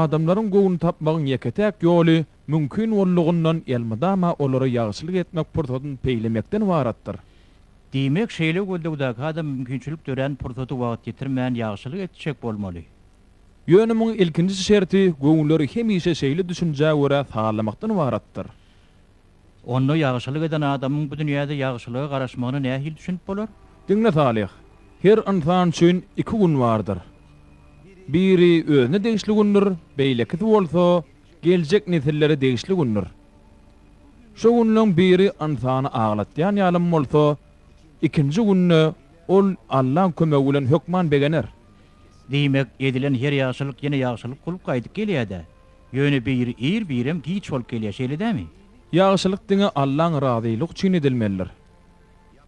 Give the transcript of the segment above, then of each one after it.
Adamlaryň göwnüni tapmagyň ýeke-täk ýoly mümkin boldugyndan elmydama olara ýagşylyk etmek pursatyny peýlemekden ybaratdyr. Diýmek, şeýle gözlegdäki adam mümkinçilik dörän pursaty wagt ýitirmän ýagşylyk etjek bolmaly. Ýöne muň ilkinji şerti göwünleri hemişe şeýle düşünjä görä sazlamakdan ybaratdyr. Onda ýagşylyk eden adamyň bu dünýäde ýagşylyga garaşmagyna nähili düşünip bolar? Diňle Salyh, her ynsan üçin iki gün bardyr. Biri özüne degişli gündür, beýlekisi bolsa geljek nesillere degişli gündür. Şo günleň biri ynsany aglatýan ýalam bolsa, ikinji günde ol Allaň kömegi bilen hökman begener. Diýmek, edilen her ýagşylyk ýene ýagşylyk bolup gaýdyp gelýär-dä. Ýöne biri ir, birem giç bolup gelýär, şeýle dämi? Ýagşylyk diňe Allaň razylygy üçin edilmelidir.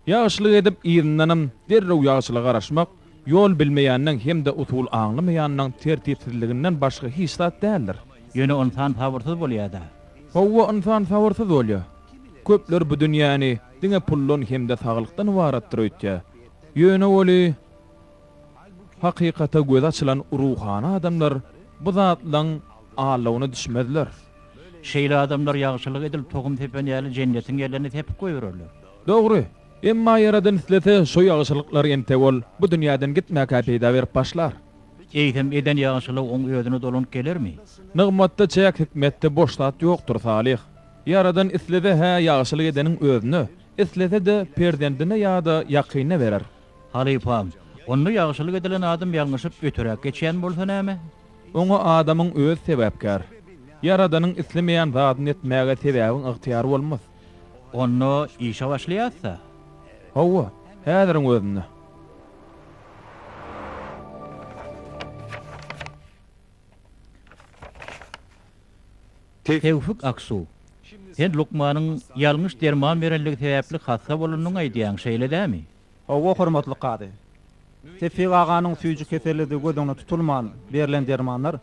Ýagşylyk edip, yzyndanam derrew ýagşylyga garaşmak, ýol bilmeýäniň hem-de usul aňlamaýanyň tertipsizliginden başga hiç zat däldir. Ýöne ynsan sabyrsyz bolýar-da. Hawa, ynsan sabyrsyz bolýar. Köpler bu dünýäni diňe puldan hem-de saglykdan ybaratdyr öýtýär. Ýöne weli, Hakykata gözi açylan ruhany adamlar bu zatlaň aldawyna düşmezler. Şeýle adamlar ýagşylyk edil tohum sepen ýaly jennetiň ýerlerine sepip goýbererler. Dogry. Emma Ýaradan islese şo ýagşylyklar entek ol bu dünýäden gitmäkä peýda berip başlar. Eýsem eden ýagşylygy oň özüne dolanyp gelermi? Nygmatda çäk hikmetde boş zat ýokdur Salyh. Ýaradan islese-hä ýagşylyk edeniň özüne, islese-de perzendine ýa-da ýakynyna berer. Halypam, onda ýagşylyk edilen adam ýalňyşyp öteräk geçýän bolsa näme? Oňa adamyň özi sebäpkär. Ýaradanyň islemeýän zadyny etmäge sebäbiň ygtyýary bolmaz. Onda işe başlaýas-da? Hawa, häziriň özünde. Tewfik Aksu, sen lukmanyň ýalňyş derman berenligi sebäpli hassa bolanyňy aýdýaň, şeýle dämi? Hawa, hormatly kazy. Tewfik aganyň süýji kesellidigi göz öňünde tutulman berlen dermanlar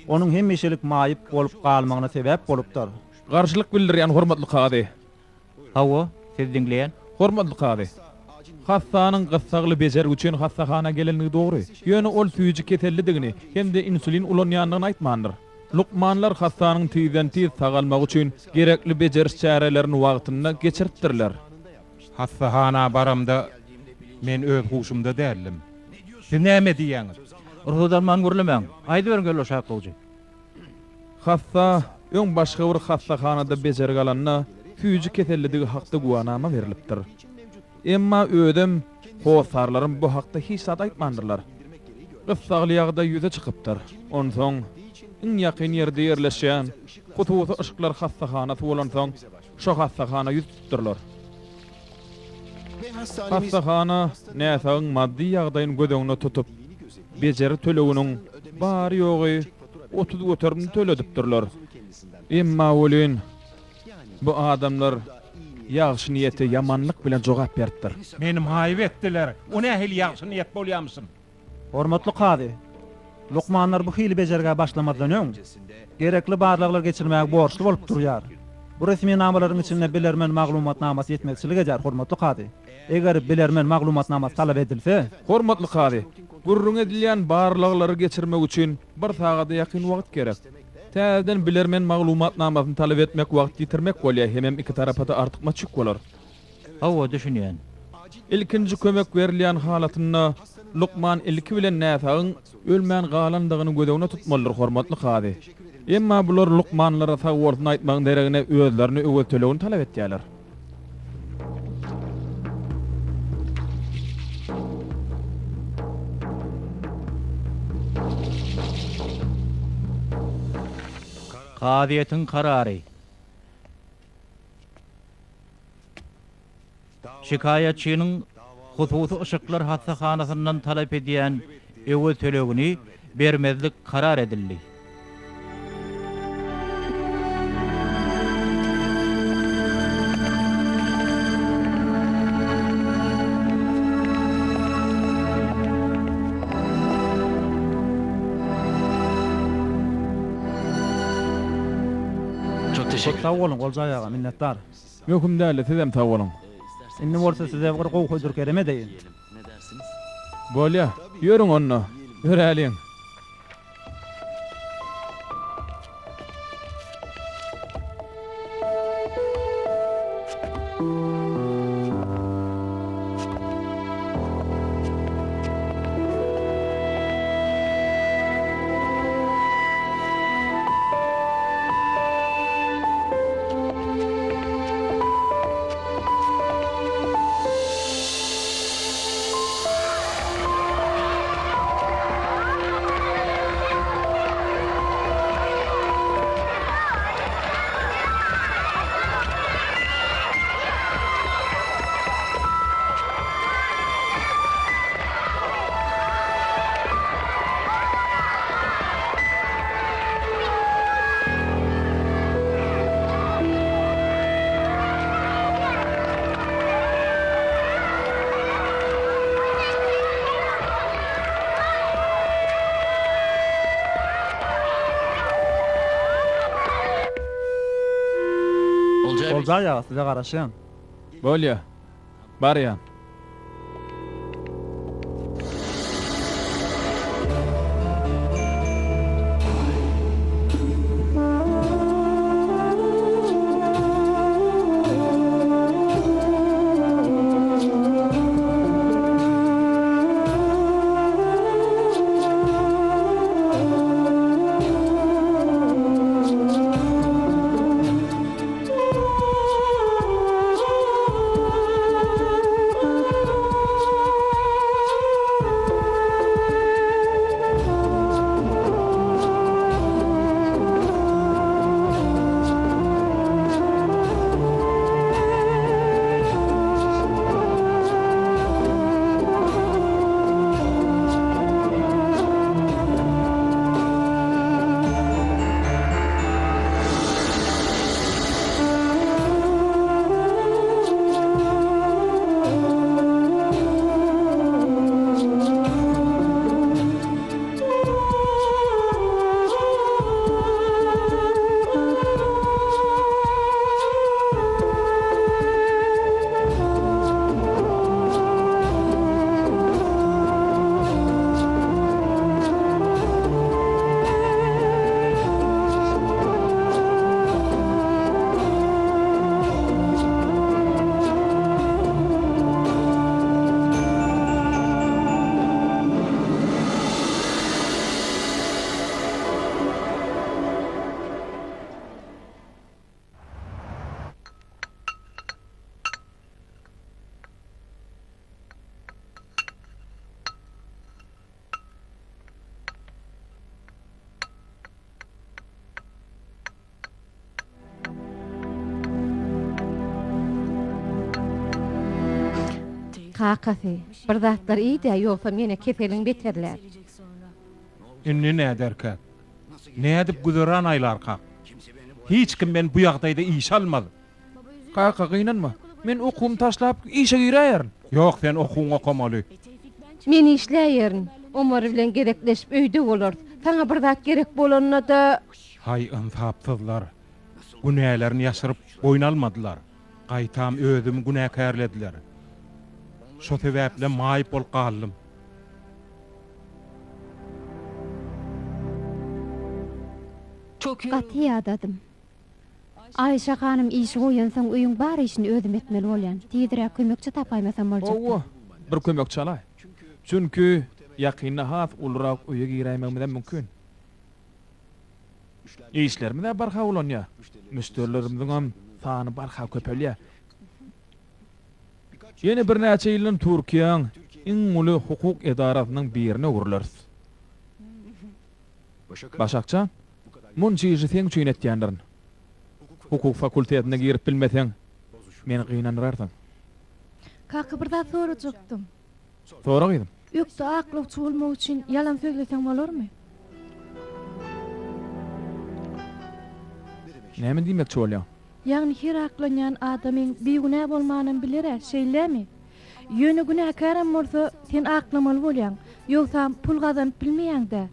onuň hemişelik maýyp bolup galmagyna sebäp bolupdyr. Garşylyk bildirýän hormatly kazy. Hawa, sizi diňleýän. Hormatly kazy. Hassanyň gyssagly bejergi üçin hassahana gelenligi dogry. Ýöne ol süýji kesellidigini hem-de insulin ulanýandygyny aýtmandyr. Lukmanlar hassanyň tizden-tiz sagalmagy üçin gerekli bejeriş çärelerini wagtynda geçiripdirler. Hassahana baramda men öz huşumda däldim. Siz näme diýýäňiz? Rugsat alman gürlemäň. Aýdyberiň ýoldaş aklawjy. Hassa öň başga bir hassahanada bejergi alanda süýji kesellidigi hakda güwänama berlipdir. Emma özem, hossarlarym bu hakda hiç zat aýtmandyrlar. Gyssagly ýagdaý ýüze çykypdyr. Onsoň, iň ýakyn ýerde ýerleşýän hususy yşklar hassahanasy bolansoň, şo hassahana ýüz tutupdyrlar. Hassahana näsagyň maddy ýagdaýyny göz öňünde tutup, bejergi töleginiň bary-ýogy 30 göterimini töledipdirler. Emma welin, bu adamlar ýagşy niýete ýamanlyk bilen jogap beripdir. Meni maýyp etdiler. O nähili ýagşy niýet bolýamyşyn? Hormatly kazy, lukmanlar bu hili bejergä başlamazdan öň, gerekli barlaglar geçirmäge borçly bolup durýar. Bu resminamalaryň içinde bilermen maglumatnamasy ýetmezçilik edýär, hormatly kazy. Eger bilermen maglumatnamasy talap edilse. Hormatly kazy, gürrüňi edilýän barlaglary geçirmek üçin bir sagada ýakyn wagt gerek. Täzeden bilermen maglumatnamasyny talap etmek wagt ýitirmek bolýar hemem iki tarapa-da artykmaç ýük bolar. Hawa, düşünýän. Ilkinji kömek berilýän halatynda lukman ilki bilen näsagyň ölmän galandygyny göz öňünde tutmalydyr, hormatly kazy. Emma bular lukmanlara sag bolsun aýtmagyň deregine özlerine öwez tölegini talap etýärler. Kazyýetiň karary. Şikaýatçynyň hususy Yşyklar hassahanasyndan talap edýän öwez tölegini bermezlik karar edildi. Köp sag boluň, Oljaý aga, minnetdar. Möhüm däldi, sizem sag boluň. Indi bolsa size bir gowy hödür-kerem edeýin. Bolýa, ýörüň onda, ýöräliň. Oljaý aga, size garaşýan. Bolýa. Barýan. Kakasy, bir zatlar iý-dä, ýogsam ýene keseliň beterlär. Indi näderkäk? Nädip güzeran aýlarkak? Hiç kim meni bu ýagdaýda işe almaz. Kaka, gynanma. Men okuwymy taşlap, işe giräýerin. Ýok, sen okuwyňy okamaly. Men işläýerin. Omar bilen gezekleşip öýde bolarys. Saňa bir zat gerek bolanda-da. Haý, ynsapsyzlar! Günälerini ýaşyryp, boýun almadylar. Gaýtam özümi günäkärlediler. Şo sebäplem maýyp bolup galdym. Gaty ýadadym. Aýşa hanym işi goýansoň öýüň bar işini özüm etmeli bolýan. Tizräk kömekçi tapaýmasam boljakdy. Hawa, bir kömekçi alaý. Çünki ýakynda has ulurak öýe giräýmegimizem mümkin. Işlerimiz-ä barha ulanýar. Müşderilerimiziňem sany barha köpelýär. Ýene birnäçe ýyldan Türkiýäň iň uly hukuk edarasynyň birine öwrüleris. Başakjan, munça işi seň üçin etýändirin. Hukuk fakultetine girip bilmeseň, meni gynandyrarsyň. Kaka, bir zat sorajakdym. Sora gyzym. Ökde aklawçy bolmak üçin ýalan sözleseň bolarmy? Näme diýmekçi bolýaň? Ýagny her aklanýan adamyň bigünä bolmanam biler-ä, şeýlemi? Ýöne günäkärem bolsa, sen aklamaly bolýaň. Ýogsam pul gazanyp bilmeýäň-dä.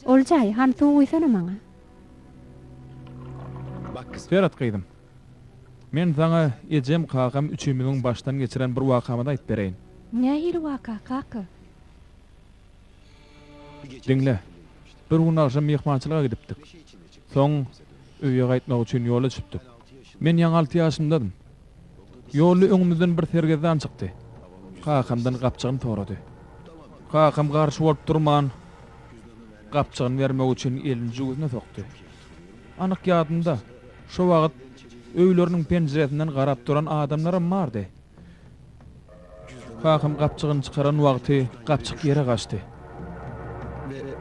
Oljaý, hany suw guýsana maňa. Seret gyzym. Men saňa ejem, kakam üçimiziň başdan geçiren bir wakamyzy aýdyp bereýin. Nähili waka, kaka? Diňle. Bir gün agşam myhmançylyga gidipdik. Soň öýe gaýtmak üçin ýola düşüpdik. Men ýaňy alty ýaşymdadym. Ýolda öňümizden bir sergezdan çykdy. Kakamdan gapjygyny sorady. Kakam garşy bolup durman, gapjygyny bermek üçin elini jübüsine sokdy. Anyk ýadymda, şo wagt öýleriniň penjiresinden garap duran adamlaram bardy. Kakam gapjygyny çykaran wagty gapjyk ýere gaçdy.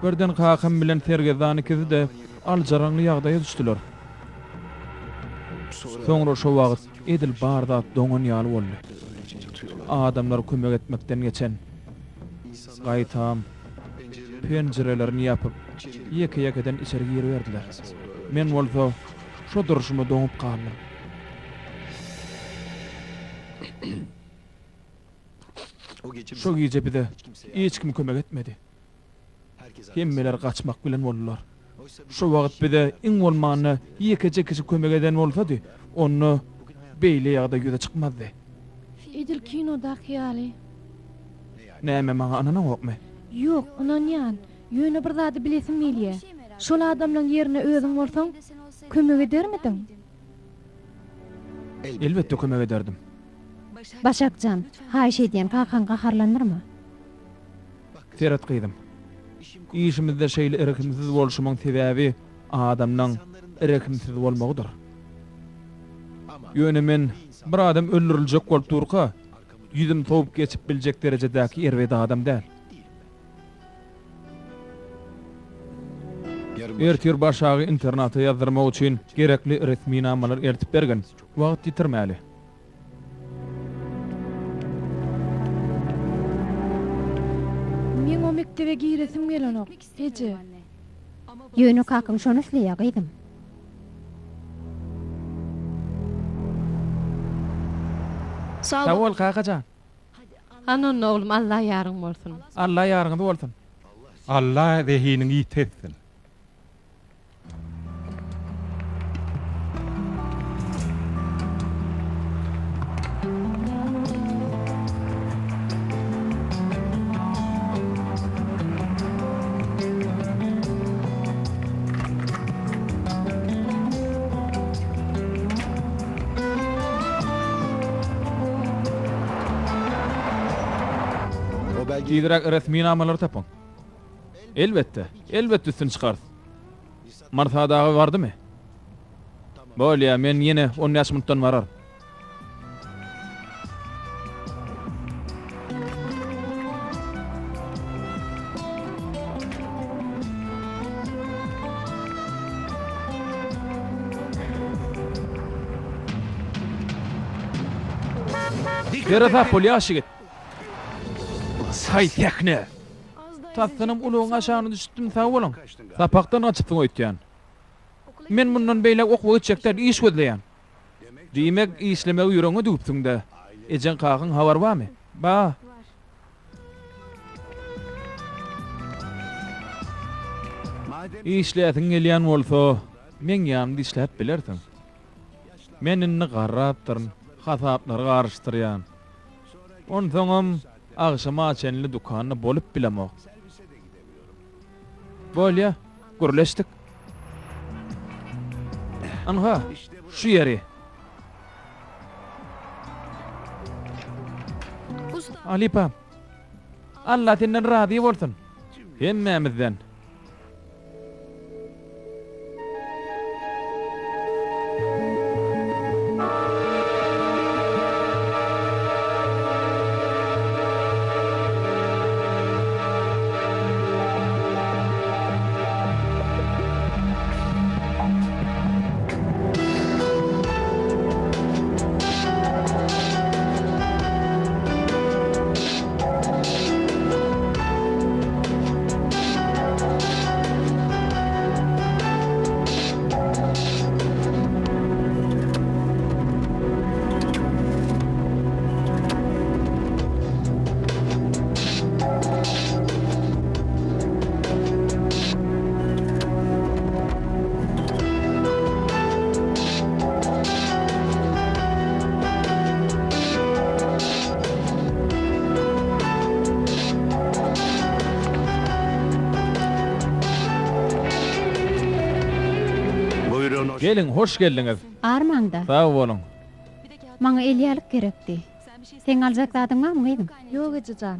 Birden kakam bilen sergezdan ikisi-de aljyraňly ýagdaýa düşdüler. Soňra şo wagt edil bar zat doňan ýaly boldy. Adamlar kömek etmekden geçen, gaýtam, penjirelerini ýapyp, ýeke-ýekeden içeri giriberdiler. Men bolsa şo durşuma doňup galdym. Şo gije bize hiç kim kömek etmedi. Hemmeler gaçmak bilen boldular. Şo wagt bize iň bolmanda ýekeje kişi kömek eden bolsady, onda beýle ýagdaý ýüze çykmazdy. Edil kinodaky ýaly. Näme maňa ynanaňokmy? Ýok, ynanýan. Ýöne bir zady bilesim gelýä. Şol adamlaň ýerine özüň bolsaň, kömek edermidiň? Elbetde kömek ederdim. Başak jan, haýyş edýän, kakaňy gaharlandyrma. Seret gyzym. Işimizde şeýle rehimsiz bolşumyň sebäbi adamlaň rehimsiz bolmagydyr. Ýöne men bir adam öldüriljek bolup durka, ýüzüm sowup geçip biljek derejedäki erbet adam däl. Ertir Başagy internata ýazdyrmak üçin gerekli resminamalary eltip bergin. Wagt ýitirmäli. Meň o mekdebe giresim gelenok, eje. Ýöne kakaň şony isleýär, gyzym. Sag bol, kaka jan. Hany onda oglum Alla ýaryň bolsun. Alla ýaryňyz bolsun. Alla zehiniňi ýiti etsin. Tizräk resminamalary tapyň. Elbetde, elbetde üstün çykarys. Marsad aga bardymy? Bolýa, men ýene on bäş minutdan bararyn. Seresap bol ýaş ýigit. Haý sähne. Tasdanam ulagyň aşagyna düşüpdim sag boluň. Sapakdan gaçypsyň öýtýän. Men mundan beýläk okuwa gitjek däl, iş gözleýän. Diýmek, işlemegi ýüregiňe düwüpsiň-dä. Ejeň-kakaň habary barmy? Ba. Işläsiň gelýän bolsa, meň ýanymda işläp bilersiň. Men indi garrapdyryn, hasaplary garyşdyrýan. Onsoňam agşama çenli dükanda bolup bilemok. Bolýa, gürleşdik. Ynha, şu ýeri. Halypa, Alla senden razy bolsun. Hemmämizden. Geliň, hoş geldiňiz. Armaň-da. Sag boluň. Maňa elýalyk gerekdi. Seň aljak zadyň barmy, gyzym? Ýok, eje jan.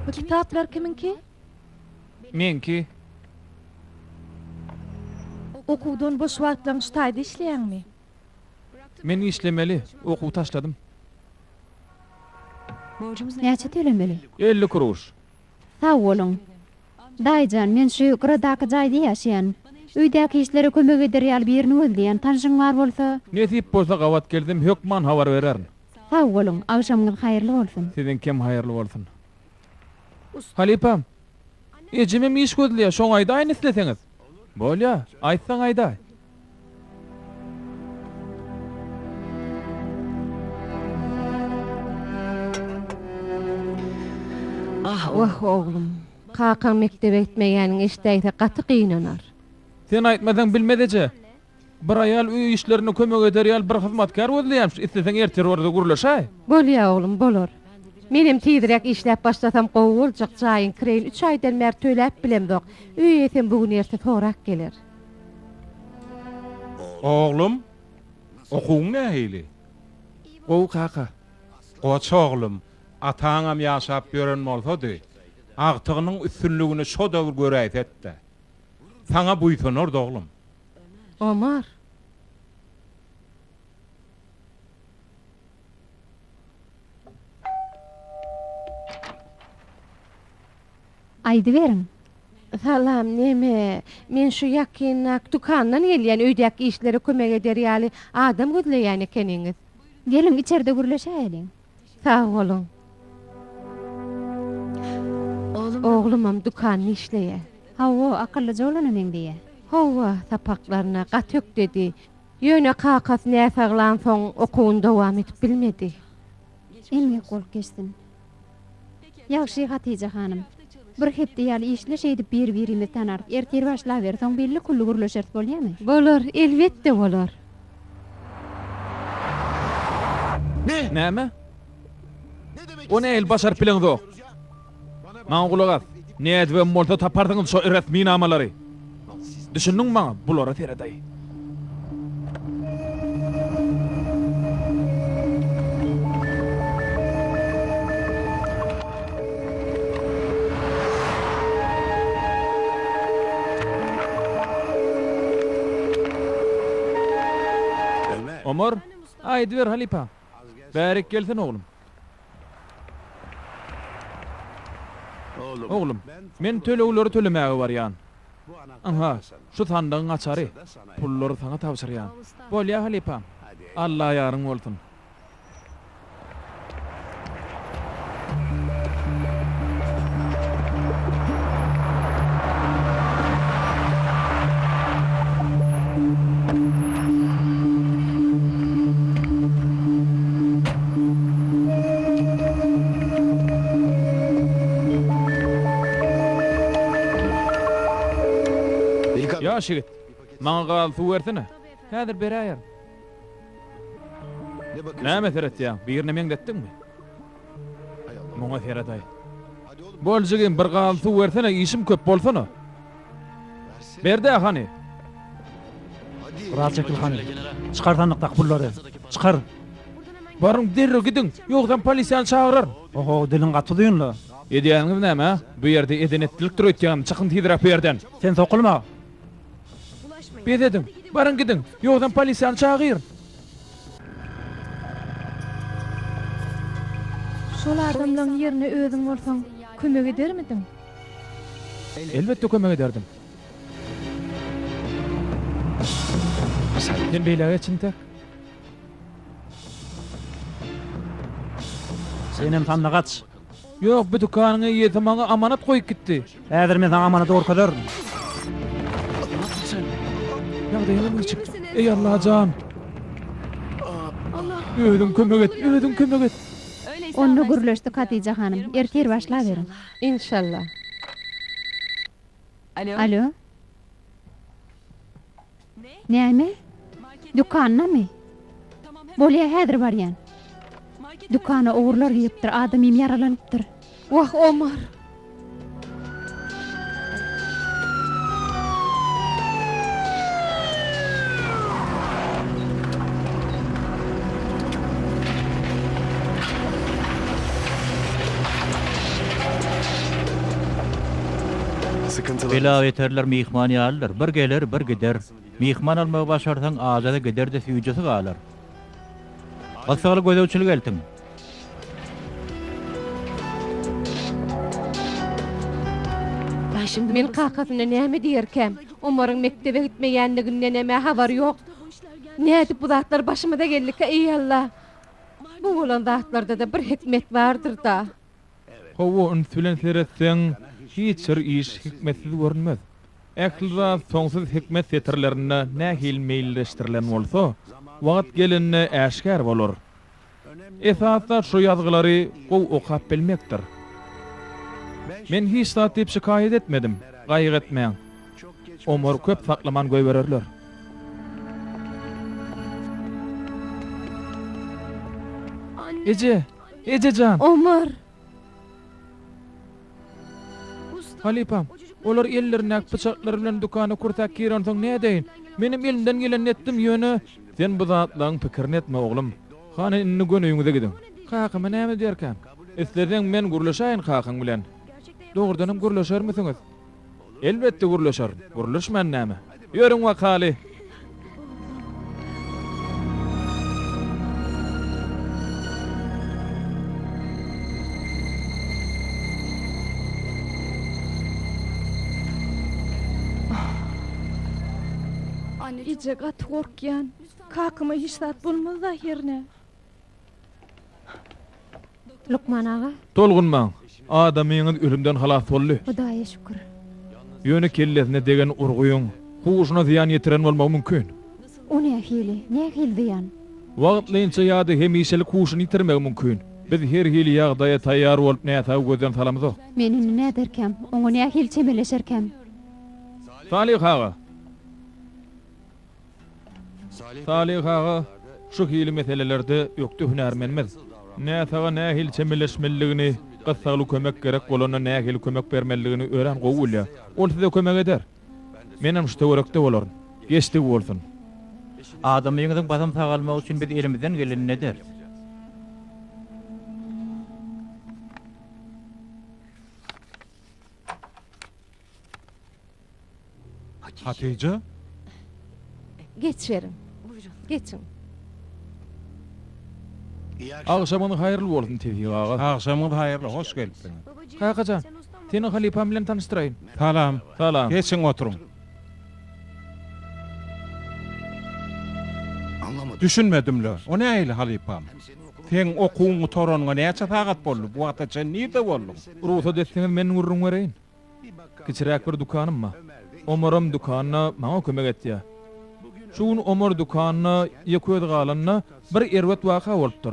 Bu kitaplar kimiňki? Meňki. Okuwdan boş wagtlaryň şu taýda işleýäňmi? Men işlemeli, okuwy taşladym. Näçe tölemeli? 50 kuruş. Sag boluň. Daýyjan, men şu gyradaky jaýda ýaşaýan. Öýdäki işlere kömek eder ýaly birini gözleýän. Tanşyň bar bolsa. Nesip bolsa gabat gelsem hökman habar bererin. Sag boluň, agşamyňyz haýyrly bolsun. Siziňkem haýyrly bolsun. Halypam, ejemem iş gözleýär, şoňa aýdaýyn isleseňiz. Bolýa, aýtsaň aýdaý. Wah, oglum, kakaň mekdebe gitmeýäniňi eşidäýse gaty gynanar. Sen aýtmasaň bilmez eje. Bir aýal öý işlerinde kömek eder ýaly bir hyzmatkär gözleýämiş, isleseň ertir bar-da gürleşäý. Bolýa oglum, bolar. Menem tizräk işläp başlasam gowy boljak, jaýyň kireýini üç aýdan bäri töläp bilemzok. Öý eýesem bu gün-erte sorap geler. Oglum, okuwyň nähili? Gowy kaka. Goç oglum, ataňam ýaşap ýören bolsady, agtygynyň üstünligini şo-da bir göräýset-dä. Saňa buýsanardy oglum. Omar. Aýdyberiň. Salam, neme, men şu ýakyndak dükandan gelýän, öýdäki işlere kömek eder ýaly adam gözleýän ekeniňiz. Geliň, içerde gürleşäýeliň. Sag boluň. Oglumam dükanda işleýär. Hawa, akyllyja oglana meňzeýär. Hawa, sapaklaryna gaty ökdedi. Ýöne kakasy näsaglansoň okuwyny dowam edip bilmedi. Emgek bolup geçsin. Ýagşy, Hatyja hanym. Bir hepde ýaly işle, şeýdip bir-birimizi tanarys. Ertir başlaber, soň belli-külli gürleşeris, bolýamy? Bolar, elbetde bolar. Näme? O nähili başaryp bileňzok? Maňa gulak as. Nädibem bolsa taparsyňyz şo resminamalary. Düşündiňmi maňa? Bulara seredaý. Omar, aýdyber halypa. Bärik gelsene oglum. Oglum, men tölegleri tölemäge barýan. Ynha, şu sandygyň açary. Pullary saňa tabşyrýan. Bolýa, halypam. Alla ýaryň bolsun. Ýaş ýigit, maňa gazy suw bersene. Häzir beräýerin. Nämä seretýäň, birine meňzetdiňmi? Muňa seredaý. Bol jigim, bir gazy suw bersene, işim köp bolsana. Ber-dä hany. Biraz çekil hany. Çykar sandykdaky pullary. Çykar. Baryň derrew gidiň, ýogsam polisiýany çagyraryn. Oho, diliň gaty uzyn-la. Edýäniňiz näme, a? Bu ýerde eden-etdilikdir öýtýäňizmi? Çykyň tizräk bu ýerden. Sen sokulma. Bes ediň. Baryň gidiň, ýogsam polisiýany çagyryn. Şol adamlaň ýerine özüň bolsaň, kömek edermidiň? Elbetde kömek ederdim. Sen beýläge geç intek. Senem sandyk aç. Ýok, bu dükanyň eýesi maňa amanat goýup gitdi. Häzir men saňa amanaty görkezerin. Ýagdaýyňam niçik? Eý Allajan! Özüň kömek et, özüň kömek et! Onda gürleşdik Hatyja hanym. Ertir başlaberiň. Inşallah. Alo. Näme? Dükandamy? Bolýa häzir barýan. Dükana ogrular giripdir, adamym ýaralanypdyr. Wah, Omar. Bela-beterler myhman ýalydyr, bir geler, bir gider. Myhman almagy başarsaň, ajasy gider-de, süýjüsi galar. Gyssagly gözegçilik eltiň. Men kakasyna näme diýerkäm? Omaryň mekdebe gitmeýänligindenem-ä habary ýok. Nädip bu zatlar başymyza geldikä, eý Alla? Bu bolan zatlarda-da bir hikmet bardyr-da. Hawa, üns bilen seretseň, hiç bir iş hikmetsiz görünmez. Ähli zat soňsuz hikmet setirlerinde nähili meýilleşdirilen bolsa, wagt gelende äşgär bolar. Esasy zat şu ýazgylary gowy okap bilmekdir. Men hiç zat diýip şikaýat etmedim, gaýgy etmäň. Omary köp saklaman goýbererler. Eje! Eje jan! Omar! Halypam, olar ellerindäki pyçaklary bilen dükana kürsäp girensoň nädeýin? Menem elimden gelenini etdim, ýöne. Sen bu zatlaryň pikirini etme, oglum. Hany, indi göni öýüňize gidiň. Kakama näme diýerkäm? Isleseň, men gürleşäýin kakaň bilen. Dogrudanam gürleşermisiňiz? Elbetde gürleşerin. Gürleşmän näme? Ýörüň wakaly! Eje gaty gorkýan. Kakama hiç zat bolmaz-da hernä. Lukman aga. Tolgunmaň, adamyňyz ölümden halas boldy. Hudaýa şükür. Ýöne kellesine degen urgyň huşuna zyýan ýetiren bolmagy mümkin. O nähili? Nähili zyýan? Wagtlaýynça ýa-da hemişelik huşuny ýitirmegi mümkin. Biz her hili ýagdaýa taýýar bolup näsagy gözden salamyzok. Men indi näderkäm? Oňa nähili çemeleşerkäm? Salyh aga! Salyh aga şu hili meselelerde ökde hünärmenimiz. Näsaga nähili çemeleşmelidigini, gyssagly kömek gerek bolanda nähili kömek bermelidigini örän gowy bilýär. Ol size kömek eder. Menem şu töwerekde bolaryn. Geçdigi bolsun. Adamyňyzyň basym sagalmagy üçin biz elimizden gelenini ederis. Hatyja? Geçiberiň. Geçiň. Agşamyňyz haýyrly bolsun, Tewfik aga. Agşamyňyz haýyrly, hoş gelipsiňiz. Kaka jan, seni halypam bilen tanyşdyraýyn. Salam. Salam. Geçiň oturyň. Düşünmedim-le, o nähili halypam? Seň okuwyň gutaranyňa näçe sagat boldy, bu wagta çenli nirde bolduň? Rugsat etseňiz men gürrüň bereýin. Kiçiräk bir dükanym bar. Omaram dükanda maňa kömek etýär. Şu gün Omar dükanda ýeke özi galanda bir erbet waka bolupdyr.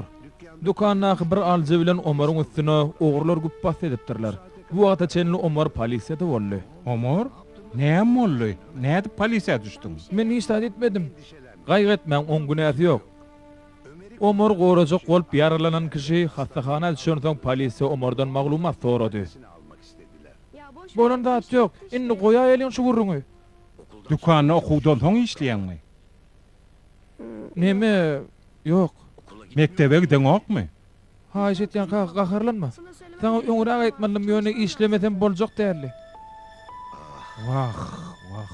Dükandaky bir alyjy bilen Omaryň üstüne ogrular güpbasdy edipdirler. Bu wagta çenli Omar polisiýada boldy. Omar, näme boldy? Nädip polisiýa düşdüň? Men hiç zat etmedim. Gaýgy etmäň, oň günäsi ýok. Omary gorajak bolup ýaralanan kişi hassahana düşensoň polisiýa Omardan maglumat sorady. Bolan zat ýok. Indi goýaýalyň şu gürrüňi. Dükanda okuwdan soň işleýäňmi? Neme, ýok. Mekdebe gideňokmy? Haýyş etýän kaka, gaharlanma. Saňa öňräk aýtmalydym, ýöne işlemesem boljak däldi. Wah, wah.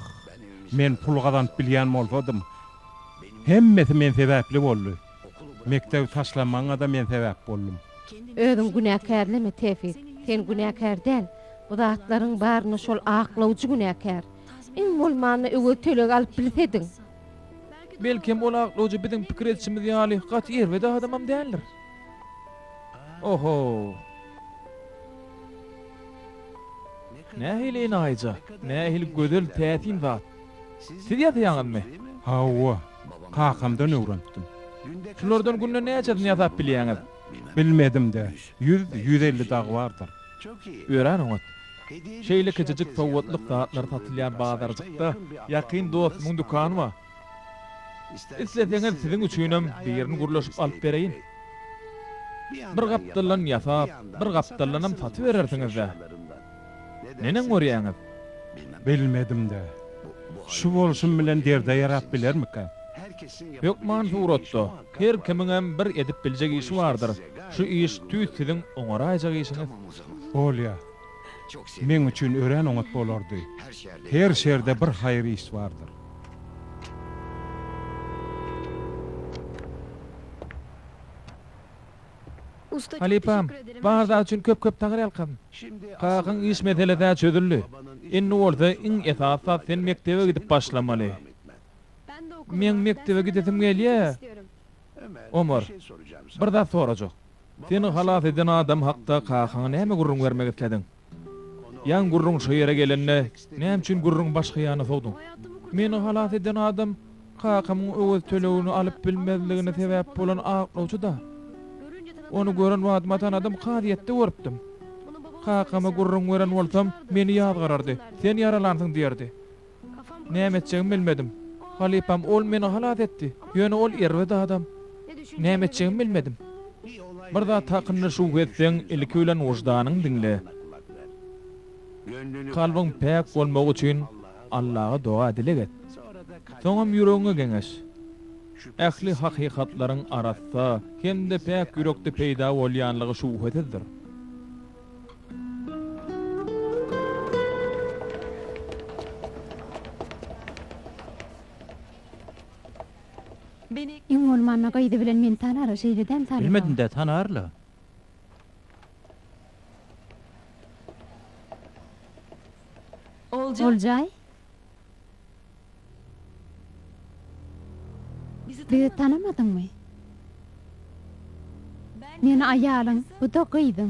Men pul gazanyp bilýän bolsadym. Hemmesi men sebäpli boldy. Mekdebi taşlamagyňa-da men sebäp boldum. Özüňi günäkärleme, Tewfik. Sen günäkär däl. Bu zatlaryň baryna şol aklawjy günäkär. Iň bolmanda öwez töleg alyp bilsediň. Belkem ol aklawjy biziň pikir edişimiz ýaly gaty erbet adamam däldir. Oho! Nähili enaýyja, nähili gözel, täsin zat. Siz ýasaýaňyzmy? Hawa, kakamdan öwrenipdim. Şulardan günde näçesini ýasap bilýäňiz? Bilmedim-de, ýüz, 150 dagy bardyr. Örän oňat. Şeýle kiçijik sowgatlyk zatlar satylýan bazarjykda ýakyn dostumyň dükany bar. Isleseňiz siziň üçinem birini gürleşip alyp bereýin. Bir gapdaldan ýasap, bir gapdaldanam satyberersiňiz-dä. Neneň görýäňiz? Bilmedim-dä. Şu bolşum bilen derde ýarap bilermikäm? Hökman suratda, her kimiňem bir edip biljek işi bardyr. Şu iş tüýs siziň oňaraýjak işiňiz. Bolýa. Meň üçin örän oňat bolardy. Her şerde bir haýyr iş bardyr. Halypam, bar zat üçin köp-köp taňryýalkasyn. Kakaň iş meselesi-ä çözüldi. Indi bolsa iň esasy zat sen mekdebe gidip başlamaly. Meň mekdebe gidesim gelýä. Omar, bir zat sorajak. Seni halas eden adam hakda kakaňa näme gürrüň bermek islediň? Ýaňy gürrüň şo ýere gelende, näme üçin gürrüňi başga ýana sowduň? Meni halas eden adam kakamyň öwez tölegini alyp bilmezligine sebäp bolan aklawçy-da. Ony gören badyma tanadym, kazyýetde görüpdim. Kakama gürrüň beren bolsam, meni ýazgarardy, sen ýaralansyň diýerdi. Näme etjegimi bilmedim. Halypam, ol meni halas etdi. Ýöne ol erbet adam. Näme etjegimi bilmedim. Bir zat hakynda şübhe etseň, ilki bilen wyždanyňy diňle. Kalbyň päk bolmagy üçin Allaha doga-dileg et. Soňam ýüregiňe geňeş. Ähli hakykatlaryň arassa hem-de päk ýürekde peýda bolýanlygy şübhesizdir. Iň bolmanda gyzy bilen meni tanar-a, şeýle dämi Salyh aga? Bilmedim-dä, tanar-la. Oljaý? Bizi tanamadyňmy? Men aýalyň, bu-da gyzyň.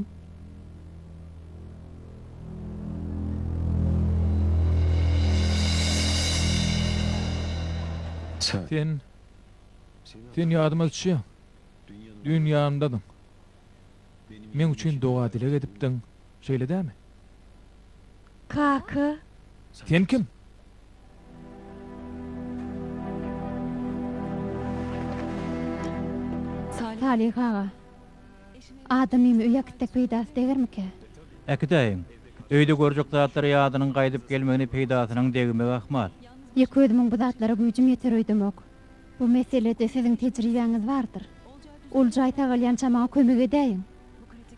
Sen, sen ýadyma düşýäň. Düýn ýanymdadyň. Meň üçin doga-dileg edipdiň, şeýle dälmi? Kaka. Sen kim? Salyh aga, adamymy öýe äkitsek peýdasy degermikä? Äkidäýiň. Öýde görjek zatlary ýadynyň gaýdyp gelmegine peýdasynyň degmegi ahmal. Ýeke özümiň bu zatlara güýjüm ýeter öýdemok. Bu meselede siziň tejribäňiz bardyr. Oljaý sagalýança maňa kömek edäýiň.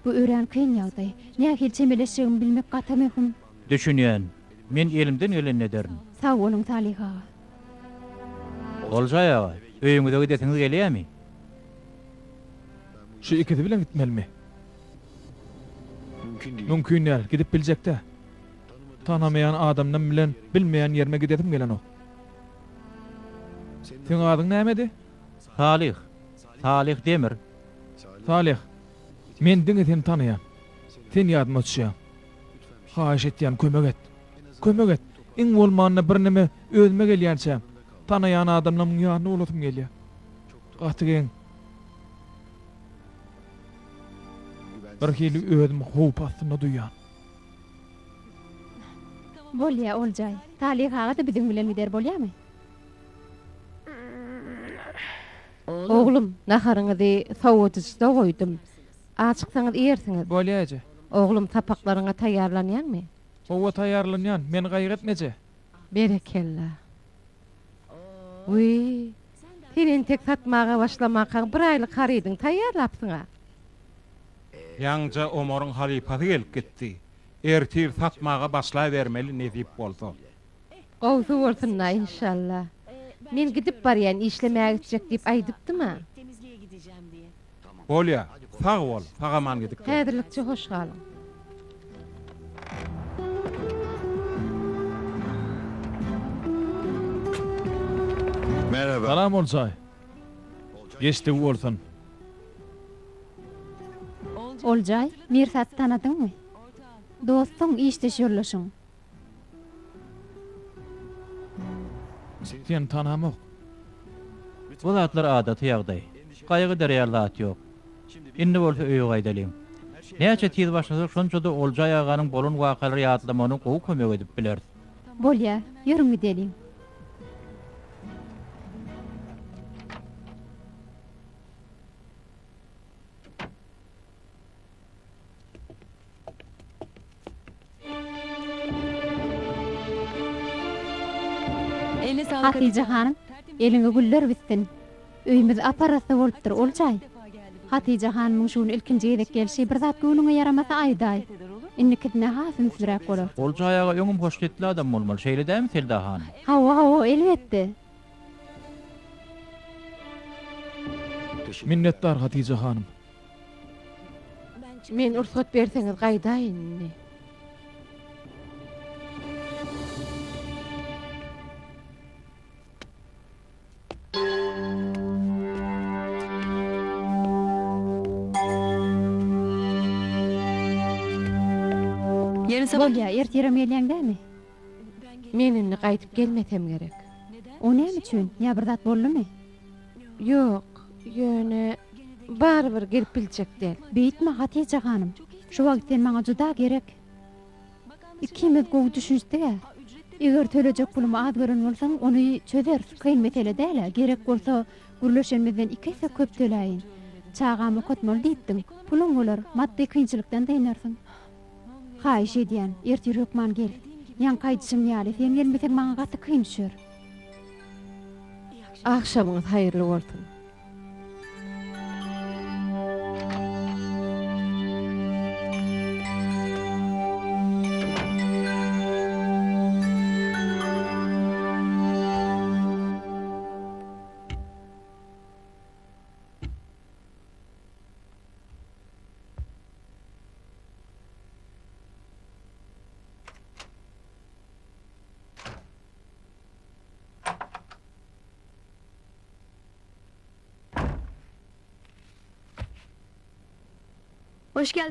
Bu örän kyn ýagdaý. Nähili çemeleşjegimi bilmek gaty möhüm. Düşünýän. Men elimden gelenini ederin. Sag boluň, Salyh aga. Oljaý aga, öýüňize gidesiňiz gelýärmi? Şu ikisi bilen gitmelimi? Mümkin däl, gidip biljek däl. Tanamaýan adamdam bilen bilmeýän ýerime gidesim gelenok. Seň adyň nämedi? Salyh. Salyh Demir. Salyh, men diňe seni tanaýan. Sen ýadyma düşýäň. Haýyş etýän, kömek et. Kömek et. Iň bolmanda birneme özüme gelýänçäm, tanaýan adamlarymyň ýanynda bolasym gelýär. Gaty geň. Birhili özümi howp astynda duýýan. Bolýa, Oljaý. Salyh aga-da biziň bilen gider, bolýamy? Oglum, naharyňyzy sowadyjyda goýdum. Ajyksaňyz iýersiňiz. Bolýa eje. Oglum, sapaklaryňa taýýarlanýaňmy? Hawa, taýýarlanýan. Meni gaýgy etme eje. Berekella. Wiý, sen entek satmaga başlamakaň bir aýlyk harydyňy taýýarlapsyň-a. Ýaňyja Omaryň halypasy gelip gitdi. Ertir satmaga başlabermeli nesip bolsa. Gowsy bolsun-da, inşalla. Men gidip barýan, işlemäge gitjek diýip aýdypdym-a. Bolýa, sag bol, sag-aman gidip gel. Häzirlikçe hoş galyň. Salam Oljaý. Geçdigi bolsun. Oljaý, Mirsady tanadyňmy? Dostuň, işdeş ýoldaşyň. Seni tanamok. Bu zatlar adaty ýagdaý. Gaýgy eder ýaly zat ýok. Indi bolsa öýe gaýdalyň. Näçe tiz başlasak, şonça-da Oljaý aganyň bolan wakalary ýatlamagyna gowy kömek edip bileris. Bolýa, ýörüň gideliň. Hatyja hanym, eliňe güller bitsin. Öýümiz ap-arassa bolupdyr, Oljaý. Hatyja hanymyň şu gün ilkinji gezek gelşi, bir zat göwnüňe ýaramasa aýdaý. Indikisinde has ünsliräk bolarys. Oljaý aga öňem hoşniýetli adam bolmaly, şeýle dälmi Selda hanym? Hawa, hawa, elbetde. Minnetdar, Hatyja hanym. Men rugsat berseňiz gaýdaýyn indi. Bolýa, ertirem gelýäň dämi? Men indi gaýdyp gelmesem gerek. O näme üçin? Ýa bir zat boldumy? Ýok, ýöne barybir gelip biljek däl. Beýtme, Hatyja hanym. Şu wagt sen maňa juda gerek. Ikimiz gowy düşünişdik-ä. Eger tölejek pulumy az gören bolsaň, ony çözeris. Kyn mesele däl-ä. Gerek bolsa, gürleşenimizden iki esse köp töläýin. Çagamy okatmaly diýipdiň. Puluň bolar, maddy kynçylykdan dynarsyň. Haýyş edýän, ertir hökman gel. Ýaňky aýdyşym ýaly, sen gelmeseň maňa gaty kyn düşer. Agşamyňyz haýyrly bolsun.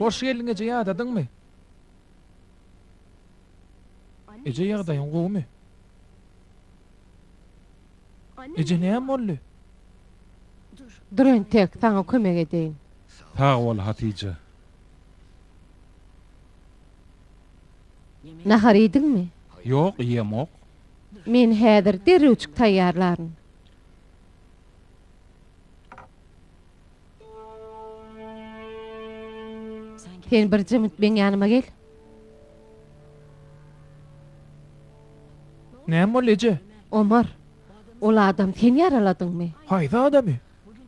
Hoş geldiň eje ýadadyňmy? Eje ýagdaýyň gowumy? Eje näme boldy? Dur entek, saňa kömek edeýin. Sag bol Hatyja. Nahar iýdiňmi? Ýok, iýemok. Men häzir derrewjik taýýarlaryn. Sen birje minut meň ýanyma gel. Näme boldy eje? Omar, ol adamy sen ýaraladyňmy? Haýsy adamy?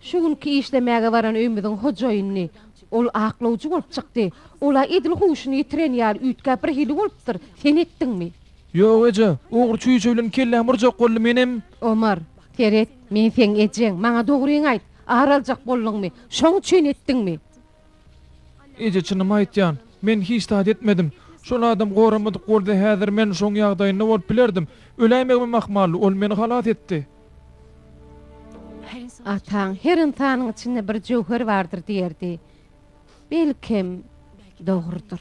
Şu günki işlemäge baran öýümiziň hojaýynyny. Ol aklawjy bolup çykdy. Ol-a edil huşuny ýitiren ýaly üýtgäp birhili bolupdyr. Sen etdiňmi? Ýok eje, ogry çüýşe bilen kellämi urjak boldy, menem. Omar, seret, men seň ejeň, maňa dogryňy aýt, ar aljak bolduňmy? Şoň üçin etdiňmi? Eje çynymy aýtýan, men hiç zat etmedim. Şol adam goramadyk bolsa häzir men şoň ýagdaýynda bolup bilerdim. Öläýmegimem ahmaldy, ol meni halas etdi. Ataň her ynsanyň içinde bir jöwher bardyr diýerdi. Belkem, dogrudyr.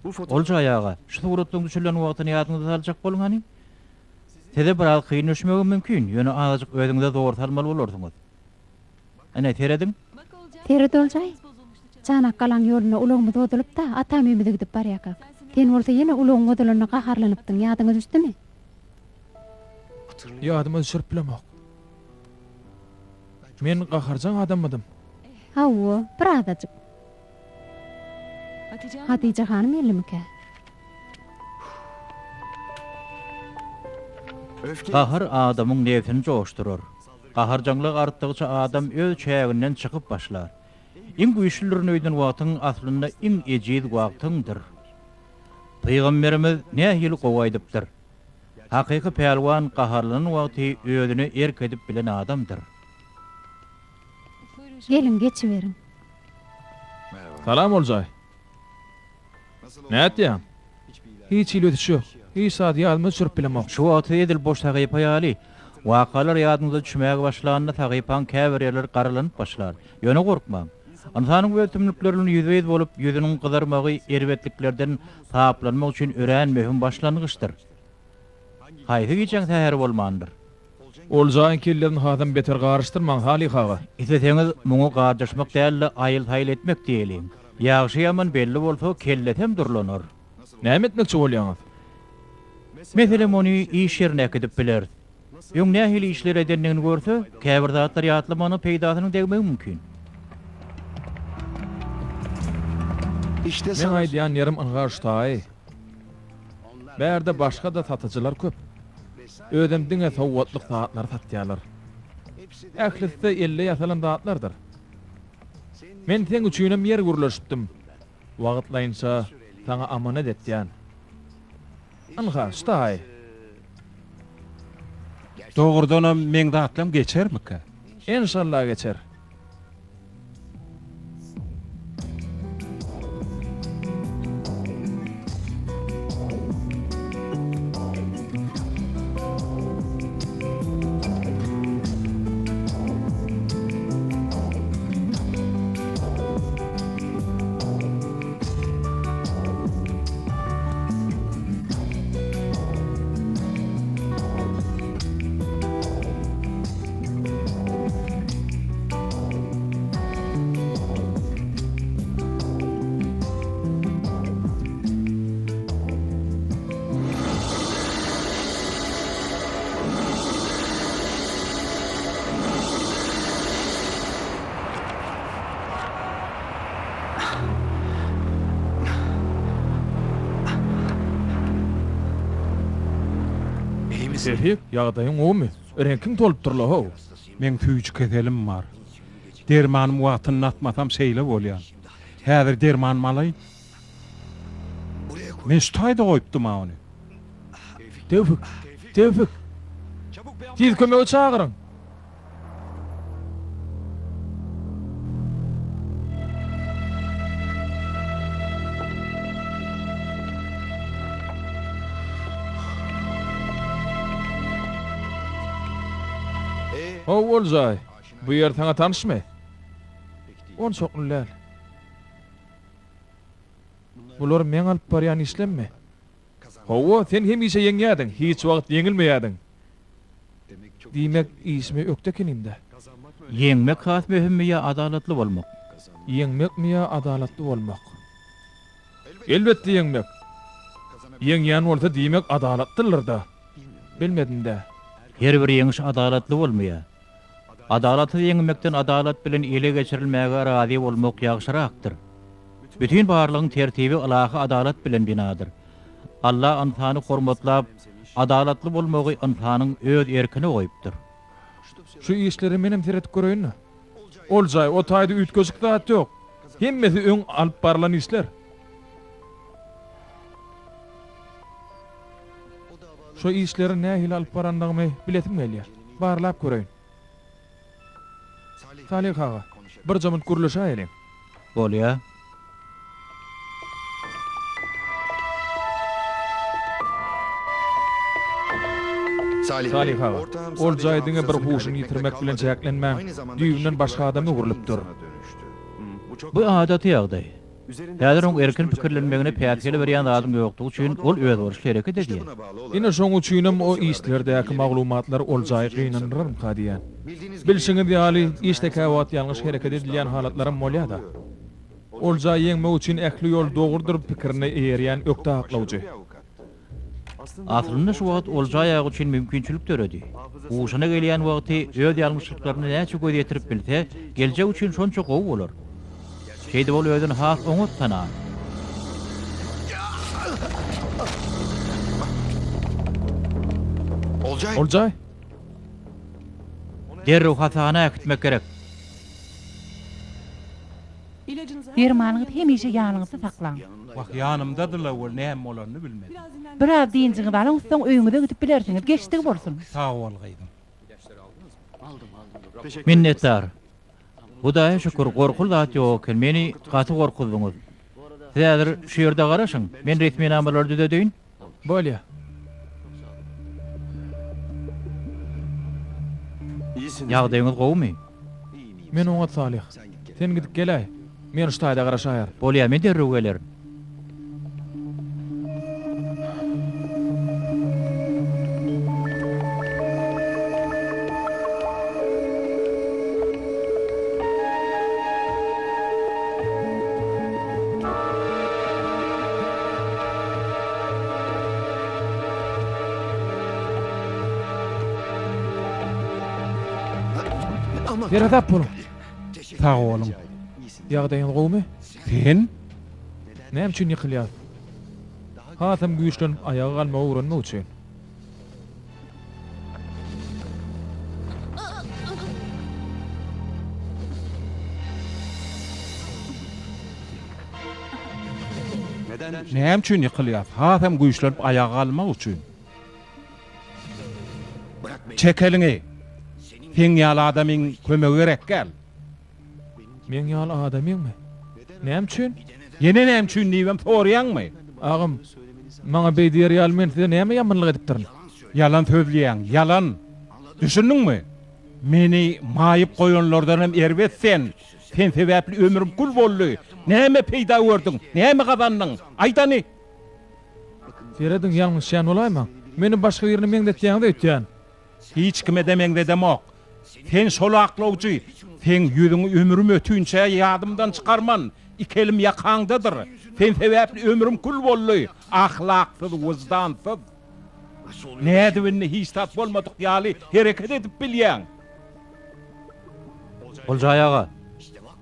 Oljaý aga, şu suratlaryň düşürilen wagtyny ýadyňyza saljak boluň hany. Size biraz kyn düşmegem mümkin, ýöne azajyk özüňize zor salmaly bolarsyňyz. Ine, serediň. Seret Oljaý. Çanakgalaň ýolunda ulagymyz bozulypda, atam öýümize gidip barýarkak. Sen bolsa ýene ulagyň bozulanyna gaharlanypdyň, ýadyňa düşdümi? Ýadyma düşürip bilemok. Men gaharjaň adammydym? Hawa, birazajyk. Hatyja hanym geldimikä? Gahar adamyň nebsini joşdurar. Gaharjaňlyk artdygyça adam öz çäginden çykyp başlar. Iň güýçlüdirin öýden wagtyň aslynda iň ejiz wagtyňdyr. Pygamberimiz nähili gowy aýdypdyr. Hakyky pälwan gaharlanan wagty özüne erk edip bilen adamdyr. Geliň, geçiberiň. Salam Oljaý. Nätýäň? Hiç hili ösüş ýok. Hiç zady ýadyma düşürip bilemok. Şu wagt siz edil boş sahypa ýaly. Wakalar ýadyňyza düşmäge başlanda sahypaň käbir ýerleri garalanyp başlar. Ýöne gorkmaň. Ynsanyň öz tümlükleri bilen ýüzbe-ýüz bolup, ýüzüniň gyzarmagy erbetliklerden saplanmak üçin örän möhüm başlangyçdyr. Haýsy gijäň säheri bolmandyr? Oljaýyň kellesini hasam beter garyşdyrmaň, Salyh aga. Isleseňiz, muňa garjaşmak däl-de, aýyl-saýyl etmek diýeliň. Ýagşy-ýaman belli bolsa, kellesem durlanar. Näme etmekçi bolýaňyz? Meselem, ony iş ýerine äkidip bileris. Öň nähili işler edendigini görse, käbir zatlary ýatlamagyna peýdasynyň degmegi mümkin. Meň aýdýan ýerim ynha şu taýy. Bärde başga-da satyjylar köp. Özem diňe sowgatlyk zatlary satýarlar. Ählisi-de elde ýasalan zatlardyr. Men seň üçinem ýer gürleşipdim. Wagtlaýynça saňa amanat etýän. Ynha, şu taýy. Dogrudanam meň zatlam geçermikä? Enşalla geçer. Tewfik, ýagdaýyň gowumy? Reňkiň tolupdyr-la, how. Meň süýji keselim bar. Dermanymy wagtynda atmasam şeýle bolýar. Häzir dermanymy alaýyn. Men şu taýda goýupdym-a ony. Tewfik! Tewfik! Tiz kömege çagyryň! How, Oljaý, bu ýer saňa tanyşmy? Onçakly däl. Bular meň alyp barýan işlemmi? Hawa, sen hemişe ýeňýärdiň, hiç wagt ýeňilmeýärdiň. Diýmek, işime ökde ekenim-dä. Ýeňmek has möhümmi ýa adalatly bolmak? Ýeňmekmi ýa adalatly bolmak? Elbetde ýeňmek. Ýeňýän bolsa diýmek adalatlydyr-da. Bilmedim-dä. Her bir ýeňiş adalatly bolmaýar. Adalatsyz ýeňilmekden adalat bilen ele geçirilmäge razy bolmak ýagşyrakdyr. Bütin barlygyň tertibi ylahy adalat bilen binadyr. Alla ynsany hormatlap, adalatly bolmagy ynsanyň öz erkine goýupdyr. Şu işlere menem seredip göreýin-le. Oljaý, o taýda üýtgeşik zat ýok. Hemmesi öň alyp barylan işler. Şo işleri nähili alyp barandygymy bilesim gelýär. Barlap göreýin. Salyh aga, birje munt gürleşäýeliň. Bolýa. Salyh aga, Oljaý diňe bir huşuny ýitirmek bilen çäklenmän, düýbünden başga adama öwrülipdir. Bu adaty ýagdaý. Häzir oň erkin pikirlenmegine päsgel berýän zadyň ýokdugy üçin ol özboluşly hereket edýär. Ine şoň üçinem o işlerdäki maglumatlar Oljaýy gynandyrarmyka diýýän. Bilşiňiz ýaly, işde käwagt ýalňyş hereket edilýän halatlaram bolýa-da. Oljaýy ýeňmek üçin ähli ýol dogrudyr pikirine eýerýän ökde aklawjy. Aslynda şu wagt Oljaý aga üçin mümkinçilik döredi. Huşuna gelýän wagty öz ýalňyşlyklaryna näçe göz ýetirip bilse, geljek üçin şonça gowy bolar. Şeýdip ol özüni has oňat tanar. Oljaý! Derrew hassahana äkitmek gerek. Dermanyňyzy hemişe ýanyňyzda saklaň. Wah, ýanymdady-la ol, näme bolanyny bilmedim. Biraz dynjyňyzy alyň, soň öýüňize gidip bilersiňiz. Geçdigi bolsun. Sag bol, gyzym. Minnetdar. Hudaýa şükür, gorkuly zat ýok eken. Meni gaty gorkuzdyňyz. Siz häzir şu ýerde garaşyň. Men resminamalary düzedeýin. Bolýa. Ýagdaýyňyz gowumy? Men oňat Salyh. Sen gidip geläý. Men şu taýda garaşaýar. Bolýa, men derrew gelerin. Seresap boluň. Sag boluň. Ýagdaýyňyz gowumy? Sen? Näme üçin ýykylýas? Hasam güýçlenip aýaga galmagy öwrenmek üçin. Näme üçin ýykylýas? Hasam güýçlenip aýaga galmak üçin. Çek eliňi! Seň ýaly adamyň kömegi gerek däl. Meň ýaly adamyňmy? Näme üçin? Ýene näme üçin diýibem soraýaňmy? Agam, maňa beý diýer ýaly men size näme ýamanlyk edipdirin? Ýalan sözleýäň, ýalan! Düşündiňmi? Meni maýyp goýanlardan hem erbet sen! Sen sebäpli ömrüm kül boldy! Näme peýda gördüň? Näme gazandyň? Aýt hany! Serediň, ýalňyşýan bolaýmaň. Meni başga birine meňzetýäňiz öýtýän. Hiç kime-de meňzedemok. Sen şol aklawjy. Seň ýüzüňi ömrüm ötünçä ýadymdan çykarman. Iki elim ýakaňdadyr. Sen sebäpli ömrüm kül boldy. Ahlaksyz, wyždansyz. Nädip indi hiç zat bolmadyk ýaly hereket edip bilýäň? Oljaý aga.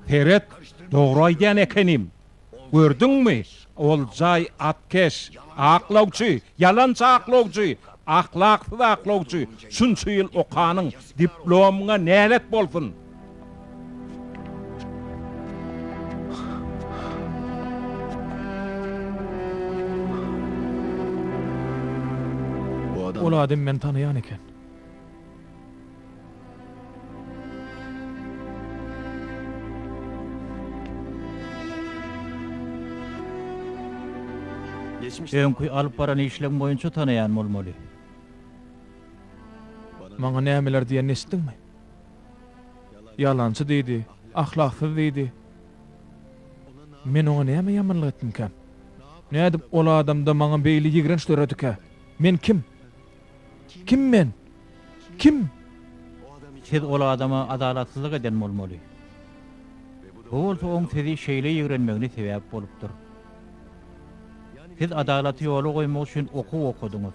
Seret, dogry aýdýan ekenim. Gördüňmi, Oljaý atkeş, aklawçy, ýalançy aklawçy, ahlaksyz aklawçy, şunça ýyl okanyň, diplomyňa nälet bolsun! Ol adam meni tanaýan eken. Öňki alyp baran işleň boýunça tanaýan bolmaly. Maňa nämeler diýenini eşitdiňmi? Ýalançy diýdi, ahlaksyz diýdi. Men oňa näme ýamanlyk etdimkäm? Nädip ol adamda maňa beýle ýigrenç döredikä? Men kim? Kim men? Kim? Siz ol adama adalatsyzlyk eden bolmaly. Bu bolsa oň sizi şeýle ýigrenmegine sebäp bolupdyr. Siz adalaty ýola goýmak üçin okuw okadyňyz.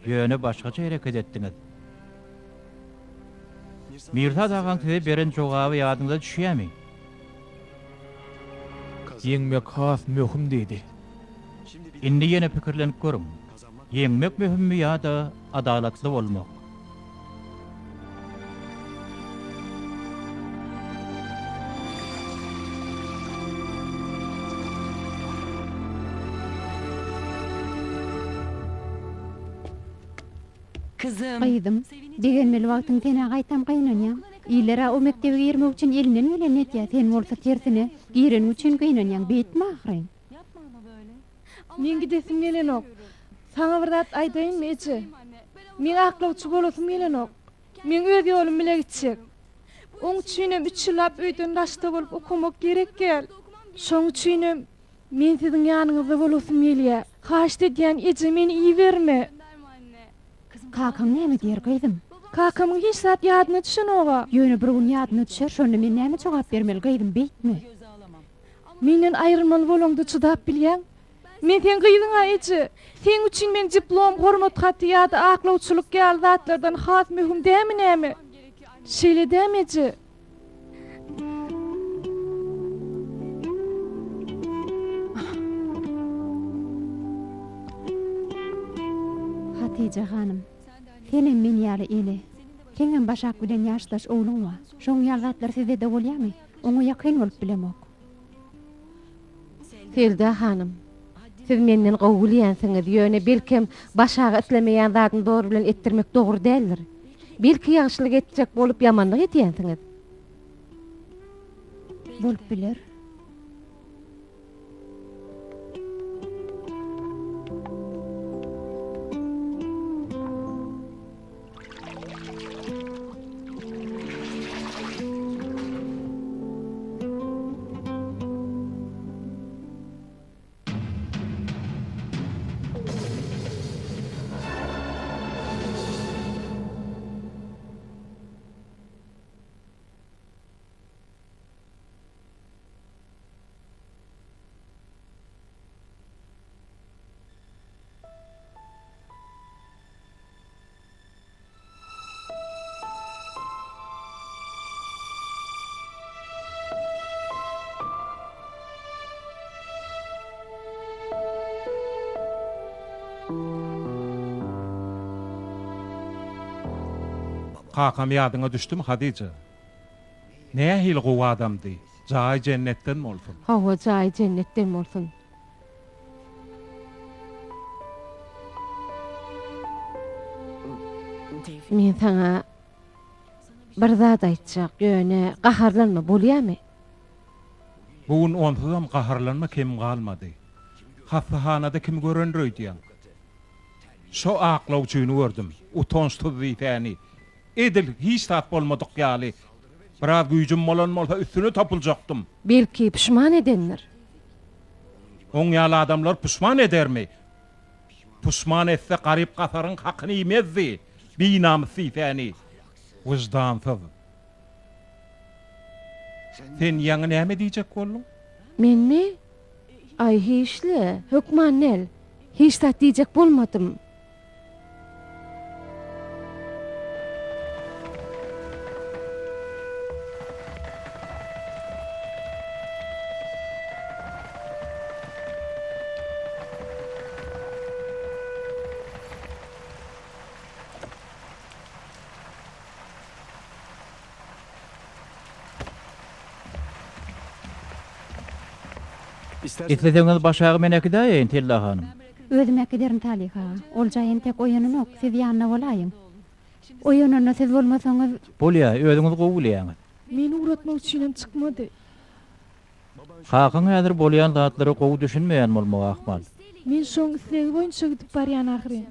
Ýöne başgaça hereket etdiňiz. Mirsad agaň size beren jogaby ýadyňyza düşýärmi? Ýeňmek has möhüm diýdi. Indi ýene pikirlenip görüň. Ýeňmek möhümmi ýa-da adalatly bolmak? Gyzym, begenmeli wagtyň sen-ä gaýtam gynanýaň. Iller-ä o mekdebe girmek üçin elinden gelenini edýär, sen bolsa tersine, gireniň üçin gynanýaň. Beýtme ahyryn. Meň gidesim gelenok. Saňa bir zat aýdaýynmy, eje? Meň aklawçy bolasym gelenok. Men öz ýolum bile gitjek. Oň üçinem üç ýyllap öýden daşda bolup okamak gerek däl. Şoň üçinem men siziň ýanyňyzda bolasym gelýär. Haýyşt edýän, eje, meni iberme. Kakaň näme diýer, gyzym? Kakamyň hiç zat ýadyna düşenog-a. Ýöne bir gün ýadyna düşer, şonda men näme jogap bermeli, gyzym, beýtme. Menden aýrylmaly bolaňda çydap bilýäň. Men seň gyzyň-a eje. Seň üçin men diplom, hormat haty ýa-da aklawçylyk ýaly zatlardan has möhüm dämi näme? Şeýle dämi eje? Hatyja hanym, senem men ýaly ene. Seňem Başak bilen ýaşdaş ogluň bar. Şoň ýaly zatlar sizde-de bolýamy? Oňa ýakyn bolup bilemok. Selda hanym, siz menden gowy bilýänsiňiz, ýöne belkem Başaga islemeýän zadyny zor bilen etdirmek dogry däldir. Belki ýagşylyk etjek bolup ýamanlyk edýänsiňiz. Bolup biler. Kakam ýadyňa düşdümi, Hadyja? Nähili gowy adamdy. Jaýy jennetden bolsun. Hawa, jaýy jennetden bolsun. Men saňa bir zat aýtjak, ýöne gaharlanma, bolýamy? Bu gün onsuzam gaharlanma kem galmady. Hassahanada kimi görendir öýdýäň? Şo aklawçyny gördüm. Utançsyz diýsäni. Edil hiç zat bolmadyk ýaly. Biraz güýjüm bolan bolsa üstüne topuljakdym. Belki puşman edendir. Oň ýaly adamlar puşman edermi? Puşman etse garyp-gasaryň hakyny iýmezdi. Binamys diýsäni. Wyždansyz. Sen ýaňy näme diýjek bolduň? Menmi? Aý hiç-le, hökman däl. Hiç zat diýjek bolmadym. Isleseňiz başagy men äkidäýeýin, Tella hanym. Özüm äkiderin Salyh aga. Oljaý entek oýananok, siz ýanynda bolaýyň. Oýananda siz bolmasaňyz. Bolýa, özüňiz gowy bilýäňiz. Meni ugratmak üçinem çykmady. Kakaň häzir bolýan zatlara gowy düşünmeýän bolmagy ahmal. Men şoň islegi boýunça gidip barýan ahyryn.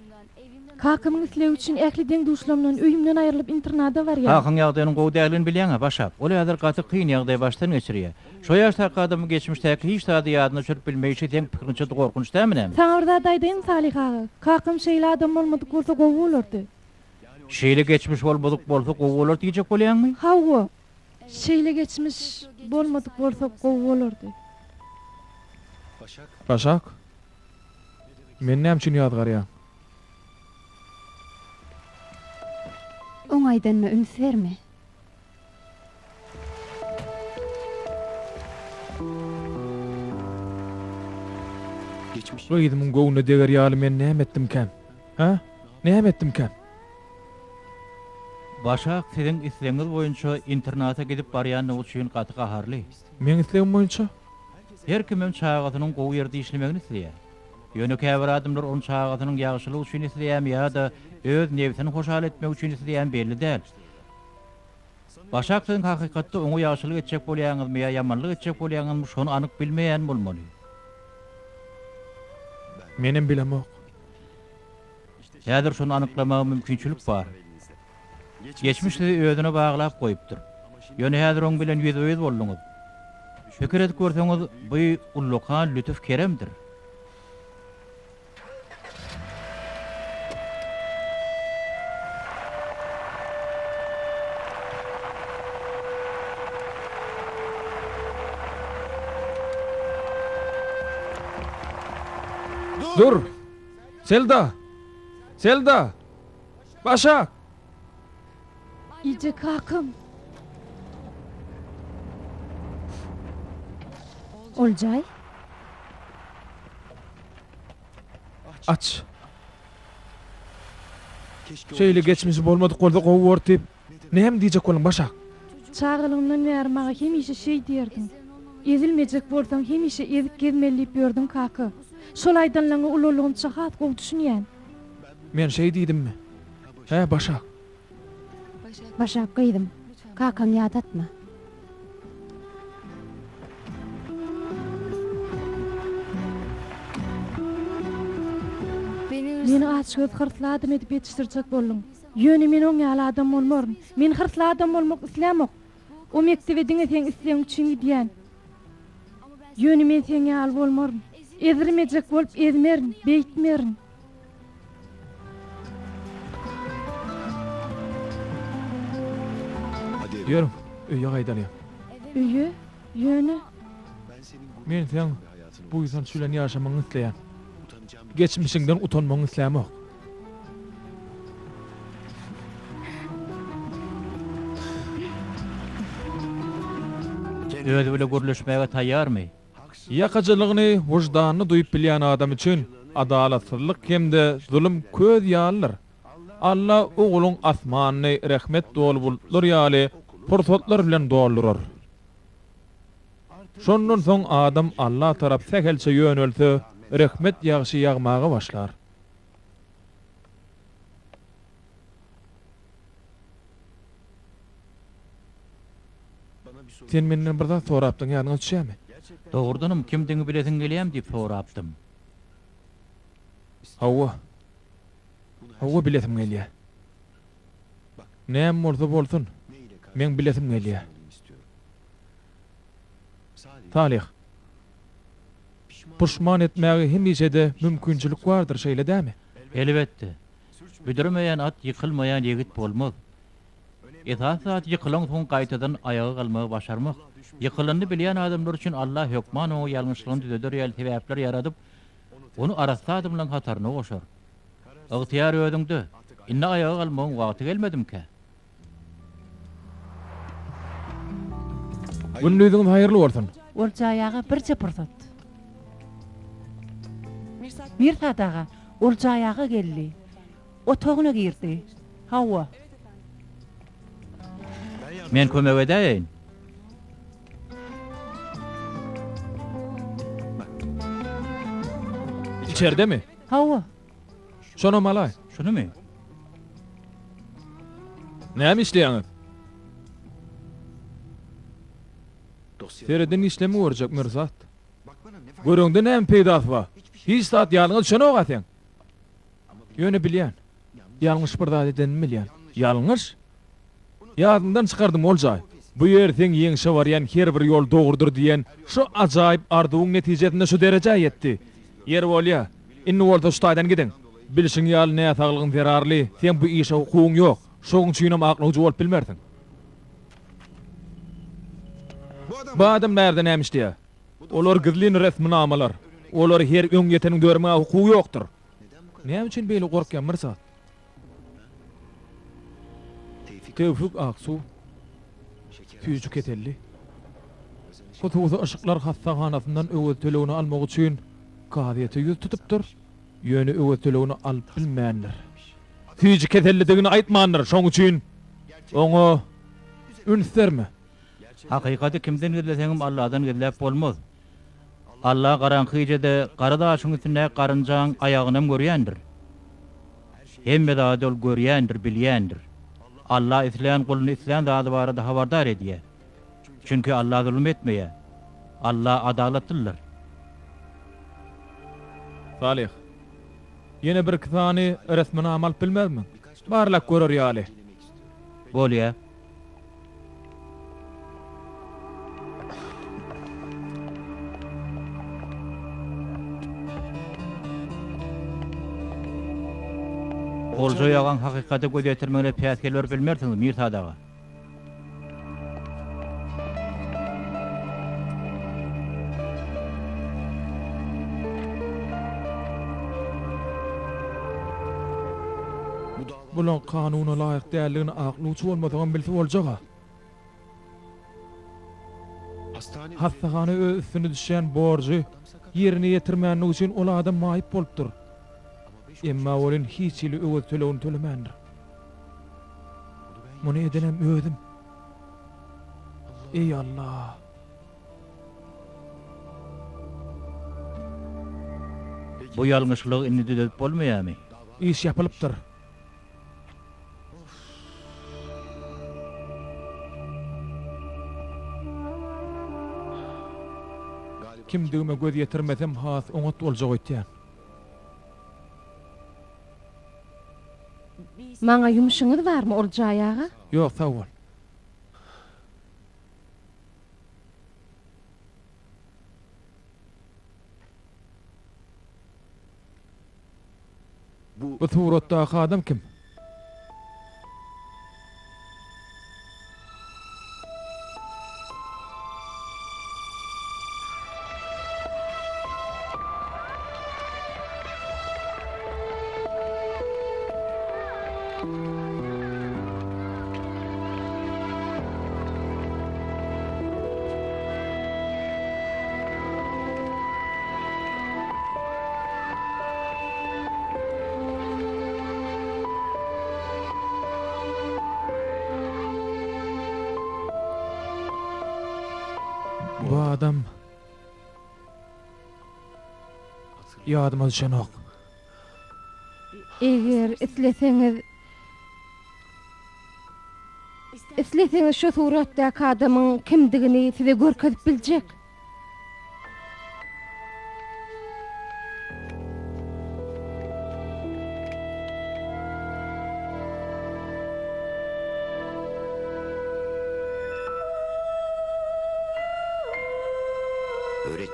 Kakamyň islegi üçin ähli deň-duşlamdan, öýümden aýrylyp internada barýan. Kakaň ýagdaýynyň gowy däldigini bilýäň-ä, Başak. Ol häzir gaty kyn ýagdaýy başdan geçirýär. Şo ýaşdaky adamyň geçmişdäki hiç zady ýadyna düşürip bilmeýşi seň pikiriňçe gorkunç dälmi näme? Saňa bir zat aýdaýynmy, Salyh aga? Kakam şeýle adam bolmadyk bolsa gowy bolardy. Şeýle geçmiş bolmadyk bolsa gowy bolardy diýjek bolýaňmy? Hawa. Şeýle geçmiş bolmadyk bolsa gowy bolardy. Başak, meni näme üçin ýazgarýaň? Oň aýdanyna üns berme. Gyzymyň göwnüne deger ýaly men näme etdimkäm? Hä? Näme etdimkäm? Başak siziň islegiňiz boýunça internata gidip barýandygy üçin gaty gaharly. Meň islegim boýunça? Her kimem çagasynyň gowy ýerde işlemegini isleýär. Ýöne käbir adamlar ony çagasynyň ýagşylygy üçin isleýärmi ýa-da öz nebsini hoşal etmek üçin isleýärmi belli däl. Başak siziň hakykatda oňa ýagşylyk etjek bolýaňyzmy ýa ýamanlyk etjek bolýaňyzmy şony anyk bilmeýän bolmaly. Menem bilemok. Häzir şony anyklamaga mümkinçilik bar. Geçmiş sizi özüne baglap goýupdyr. Ýöne häzir oň bilen ýüzbe-ýüz bolduňyz. Pikir edip görseňiz, bu ullakan lütuf-keremdir. Dur! Selda! Selda! Başak! Eje kakam. Oljaý. Aç. Şeýle geçmişi bolmadyk bolsa gowy bordy diýip, näme diýjek bolduň Başak? Çagalygymdan bäri maňa hemişe şeý diýerdiň. Ezilmejek bolsaň hemişe ezik gezmeli diýip ýördüň kaka. Şol aýdanlaňa ulalygymça has gowy düşünýän. Men şeý diýdimmi? Hä, Başak? Başak gyzym, kakaňy ýadatma. Meni açgöz hyrsly adam edip ýetişdirjek bolduň. Ýöne men oň ýaly adam bolmaryn. Men hyrsly adam bolmak islämok. O mekdebe diňe seň islegiň üçin gidýän. Ýöne men seň ýaly bolmaryn. Ezdirmejek bolup ezmerin, beýtmerin. Ýörüň, öýe gaýdalyň. Öýe? Ýöne? Men seň buýsanç bilen ýaşamagyňy isleýän. Geçmişiňden utanmagyňy islämok. Özi bile gürleşmäge taýýarmy? Ýakacylygyny, wyždanyny duýup bilýän adam üçin adalatsyzlyk hem-de zulum köz ýalydyr. Alla ogluň asmanyny rehmet doly bulutlar ýaly pursatlar bilen doldurar. Şondan soň adam Alla tarap sähelçe ýönelse, rehmet ýagşy ýagmaga başlar. Sen menden bir zat sorapdyň, ýadyňa düşýärmi? Dogrudanam, kimdigiňi bilesiň gelýärmi diýip sorapdym. Hawa. Hawa, bilesim gelýär. Näme bolsa bolsun, meň bilesim gelýär. Salyh. Puşman etmäge hemişe-de mümkinçilik bardyr, şeýle dälmi? Elbetde. Büdremeýän at ýykylmaýan ýigit bolmaz. Esasy zat ýykylaňsoň gaýtadan aýaga galmagy başarmak. Ýykylanyny bilýän adamlar üçin Allah hökman oňa ýalňyşlygyny düzeder ýaly sebäpler ýaradyp, ony arassa adamlaryň hataryna goşar. Ygtyýar özüňde. Indi aýaga galmagyň wagty gelmedimikä? Gündiziňiz haýyrly bolsun. Oljaý aga birje pursat. Mirsad aga, Oljaý aga geldi. Otagyna girdi. Hawa. Men kömek edäýeýin. Içerdemi? Hawa. Şonam alaý. Şunumy? Näme işleýäňiz? Sereden işlemi görjek Mirsat. Göreňde näme peýdasy bar? Hiç zat ýadyňa düşenok-a seň. Ýöne bilýän. Ýalňyş bir zat edenimi bilýän. Ýalňyş? Ýadyňdan çykardym Oljaý. Bu ýer seň ýeňşe barýan her bir ýol dogrudyr diýen şu ajaýyp arzuwyň netijesinde şu derejä ýetdi. Ýeri bolýa. Indi bolsa şu taýdan gidiň. Bilşiň ýaly näsaglygyň zerarly seň bu işe hukugyň ýok. Şoň üçinem aklawjy bolup bilmersiň. Bu adam bärde näme işleýär? Olar gizlin resminamalar. Olary her öňýeteniň dörmäge hukugy ýokdur. Näme üçin beýle gorkýaň Mirsat? Tewfik Aksuw, süýji keselli. Hususy Yşyklar hassahanasyndan öwez tölegini almak üçin kazyýete ýüz tutupdyr, ýöne öwez tölegini alyp bilmändir. Süýji kesellidigini aýtmandyr, şoň üçin oňa üns berme. Hakykaty kimden gizleseňem Alladan gizläp bolmaz. Alla garaňky gijede gara daşyň üstündäki garynjaň aýagynam görýändir. Hemme zady ol görýändir, bilýändir. Alla islän guluny islän zady barada habardar edýär. Çünki Alla zulum etmeýär. Alla adalatlydyr. Salyh, ýene birki sany resminama alyp bilmezmiň? Barlap görer ýaly. Bolýa. Oljaý agaň hakykata göz ýetirmegine päsgel berip bilmersiňiz, Mirsad aga. Bulaň kanuna laýyk däldigini aklawçy bolmasaňam bilse boljag-a. Hassahana öz üstüne düşýän borjy ýerine ýetirmänligi üçin ol adam maýyp bolupdyr. Emma welin hiç hili öwez tölegini tölemändir. Muny edenem özüm. Eý Alla! Bu ýalňyşlygy indi düzedip bolmaýarmy? Iş ýapylypdyr. Kimdigime göz ýetirmesem has oňat boljak öýtýän. Maňa ýumşuňyz barmy, Oljaý aga? Ýok, sag bol. Bu suratdaky adam kim? Bu adam ýadyma düşenok. Eger isleseňiz. Isleseňiz şu suratdaky adamyň kimdigini size görkezip biljek.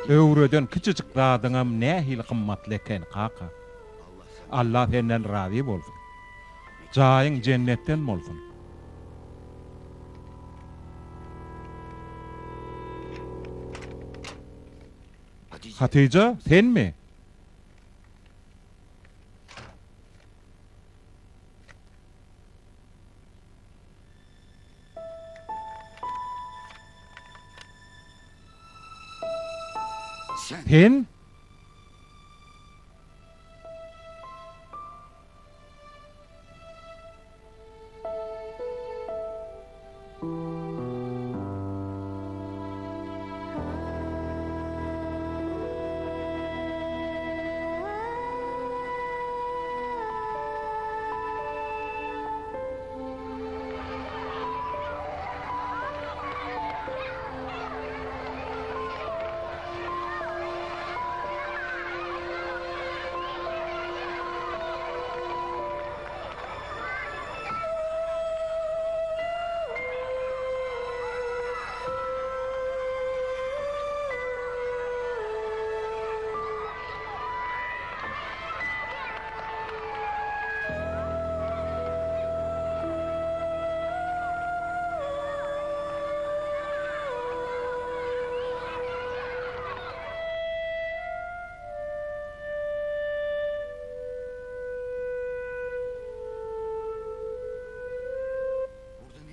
Öwreden kiçijik zadyňam nähili gymmatly eken, kaka. Alla senden razy bolsun. Jaýyň jennetden bolsun. Hatyja, senmi? Sen?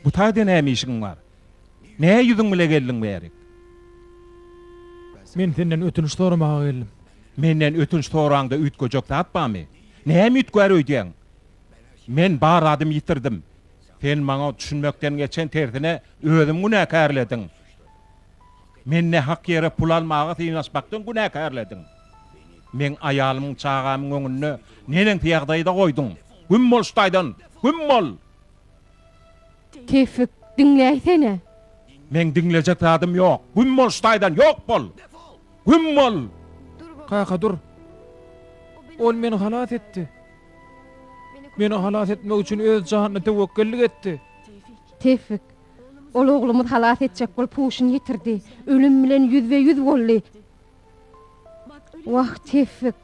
Bu taýda näme işiň bar? Nä ýüzüň bile geldiň bärik? Men senden ötünç soramaga geldim. Menden ötünç soraňda üýtgejek zat barmy? Näme üýtgär öýdýäň? Men bar zadymy ýitirdim. Sen maňa düşünmekden geçen tersine özümi günäkärlediň. Men nähak ýere pul almaga synanyşmakdan günäkärlediň. Meň aýalymyň, çagamyň öňünde neneňsi ýagdaýda goýduň? Güm bol şu taýdan! Güm bol! Tewfik, diňläýsene! Meň diňlejek zadym ýok. Güm bol şu taýdan, ýok bol! Güm bol! Kaka, dur. Ol meni halas etdi. Meni halas etmek üçin öz janyna töwekgellik etdi. Tewfik, Ol oglumyzy halas etjek bolup huşuny ýitirdi. Ölüm bilen ýüzbe-ýüz boldy. Wah, Tewfik!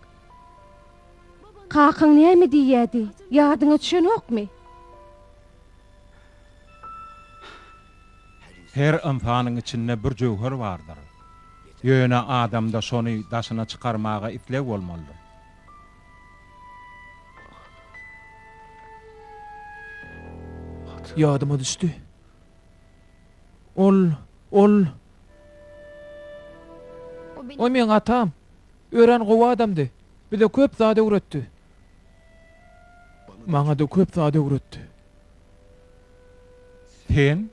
Kakaň näme diýýädi? Ýadyňa düşenokmy? Her ynsanyň içinde bir jöwher bardyr. Ýöne adamda şony daşyna çykarmaga isleg bolmalydyr. Ýadyma düşdi. Ol, ol. O meň atam. Örän gowy adamdy. Bize köp zat öwretdi. Maňa-da köp zat öwretdi. Sen?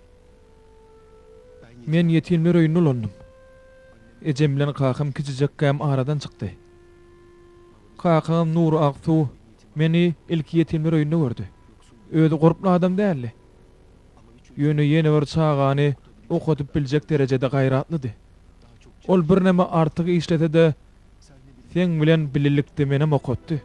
Men ýetimler öýünde ulandym. Ejem bilen kakam kiçijekkäm aradan çykdy. Kakam Nury Aksuw meni ilki ýetimler öýünde gördi. Özi gurply adam däldi. Ýöne ýene bir çagany okadyp biljek derejede gaýratlydy. Ol birneme artyk işlese-de, seň bilen bilelikde menem okatdy.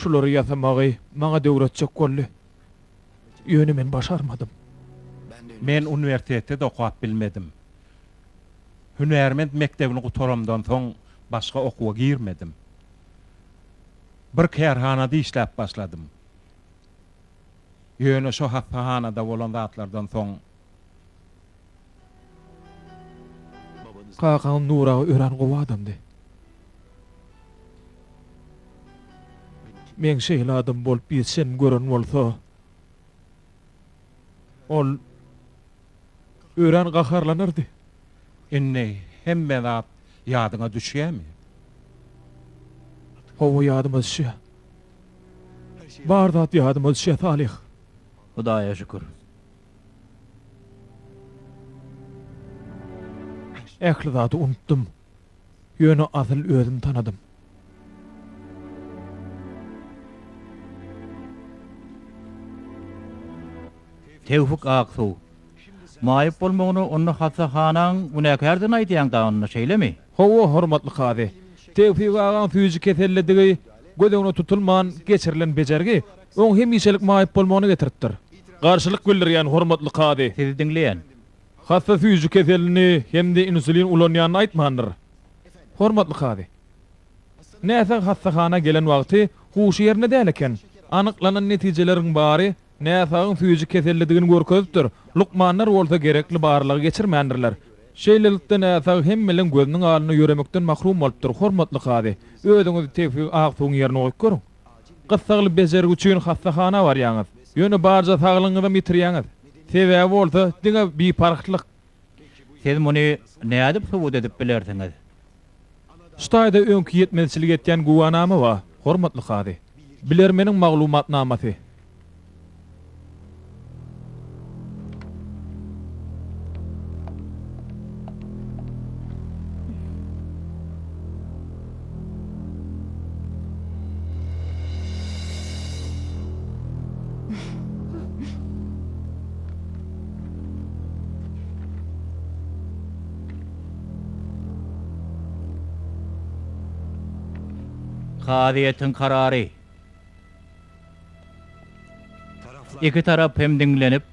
Şulary ýasamagy maňa-da öwretjek boldy. Ýöne men başarmadym. Men uniwersitetde-de okap bilmedim. Hünärment mekdebini gutaramdan soň başga okuwa girmedim. Bir kärhanada işläp başladym. Ýöne şo hassahanada bolan zatlardan soň. Kakaň Nur aga örän gowy adamdy. Meň şeýle adam bolup ýetişenimi gören bolsa, ol örän gaharlanardy. Indi hemme zat ýadyňa düşýärmi? Hawa, ýadyma düşýär. Bar zat ýadyma düşýär, Salyh. Hudaýa şükür. Ähli zady unutdym. Ýöne asyl özüm tanadym. Tewfik Aksuw. Maýyp bolmagyna onda hassahanaň günäkärdigini aýdýaň da onda, şeýlemi? Hawa, hormatly kazy. Tewfik agaň süýji kesellidigi göz öňüne tutulman geçirilen bejergi oň hemişelik maýyp bolmagyna getiripdir. Garşylyk bildirýän, hormatly kazy. Sizi diňleýän. Hassa süýji keselini hem-de insulin ulanýanyny aýtmandyr. Hormatly kazy. Näsag hassahana gelen wagty huşy ýerinde däl eken. Anyklanan netijeleriň bary näsagyň süýji kesellidigini görkezipdir, lukmanlar bolsa gerekli barlagy geçirmändirler. Şeýlelikde näsag hemmeleň gözüniň alnynda ýöremekden mahrum bolupdyr. Hormatly kazy, özüňizi Tewfik Aksuwyň ýerine goýup görüň. Gyssagly bejergi üçin hassahana barýaňyz. Ýöne barja saglygyňyzam ýitirýäňiz. Sebäbi bolsa diňe biparhlyk. Siz muny nädip subut edip bilersiňiz? Şu taýda öňki ýetmezçilik etýän güwänama bar, hormatly kazy. Bilermeniň maglumatnamasy. Kazyýetiň karary. Iki tarap hem diňlenip,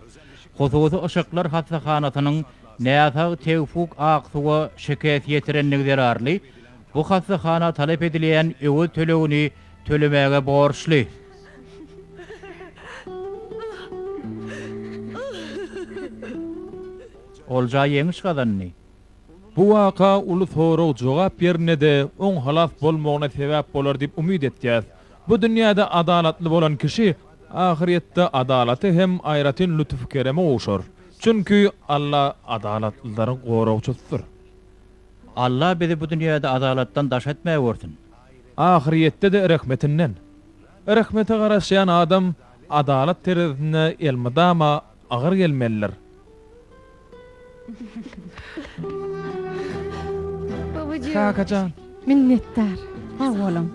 hususy Yşyklar hassahanasynyň näsag Tewfuk Aksuwa şikes ýetirenligi zerarly, bu hassahana talap edilýän öwez tölegini tölemäge borçly. Olja ýeňiş gazandy. Bu waka uly sorag-jogap ýerine-de oň halas bolmagyna sebäp bolar diýip umyt etýäs. Bu dünýäde adalatly bolan kişi ahyrýetde adalata hem aýratyn lütuf-kereme gowşar. Çünki Alla adalatlylaryň goragçysydyr. Alla bizi bu dünýäde adalatdan daş etmäwersin. Ahyrýetde-de rehmetinden. Rehmete garaşýan adam adalat terezisinde elmydama agyr gelmelidir. Kakajan. Minnetdar. Sag boluň.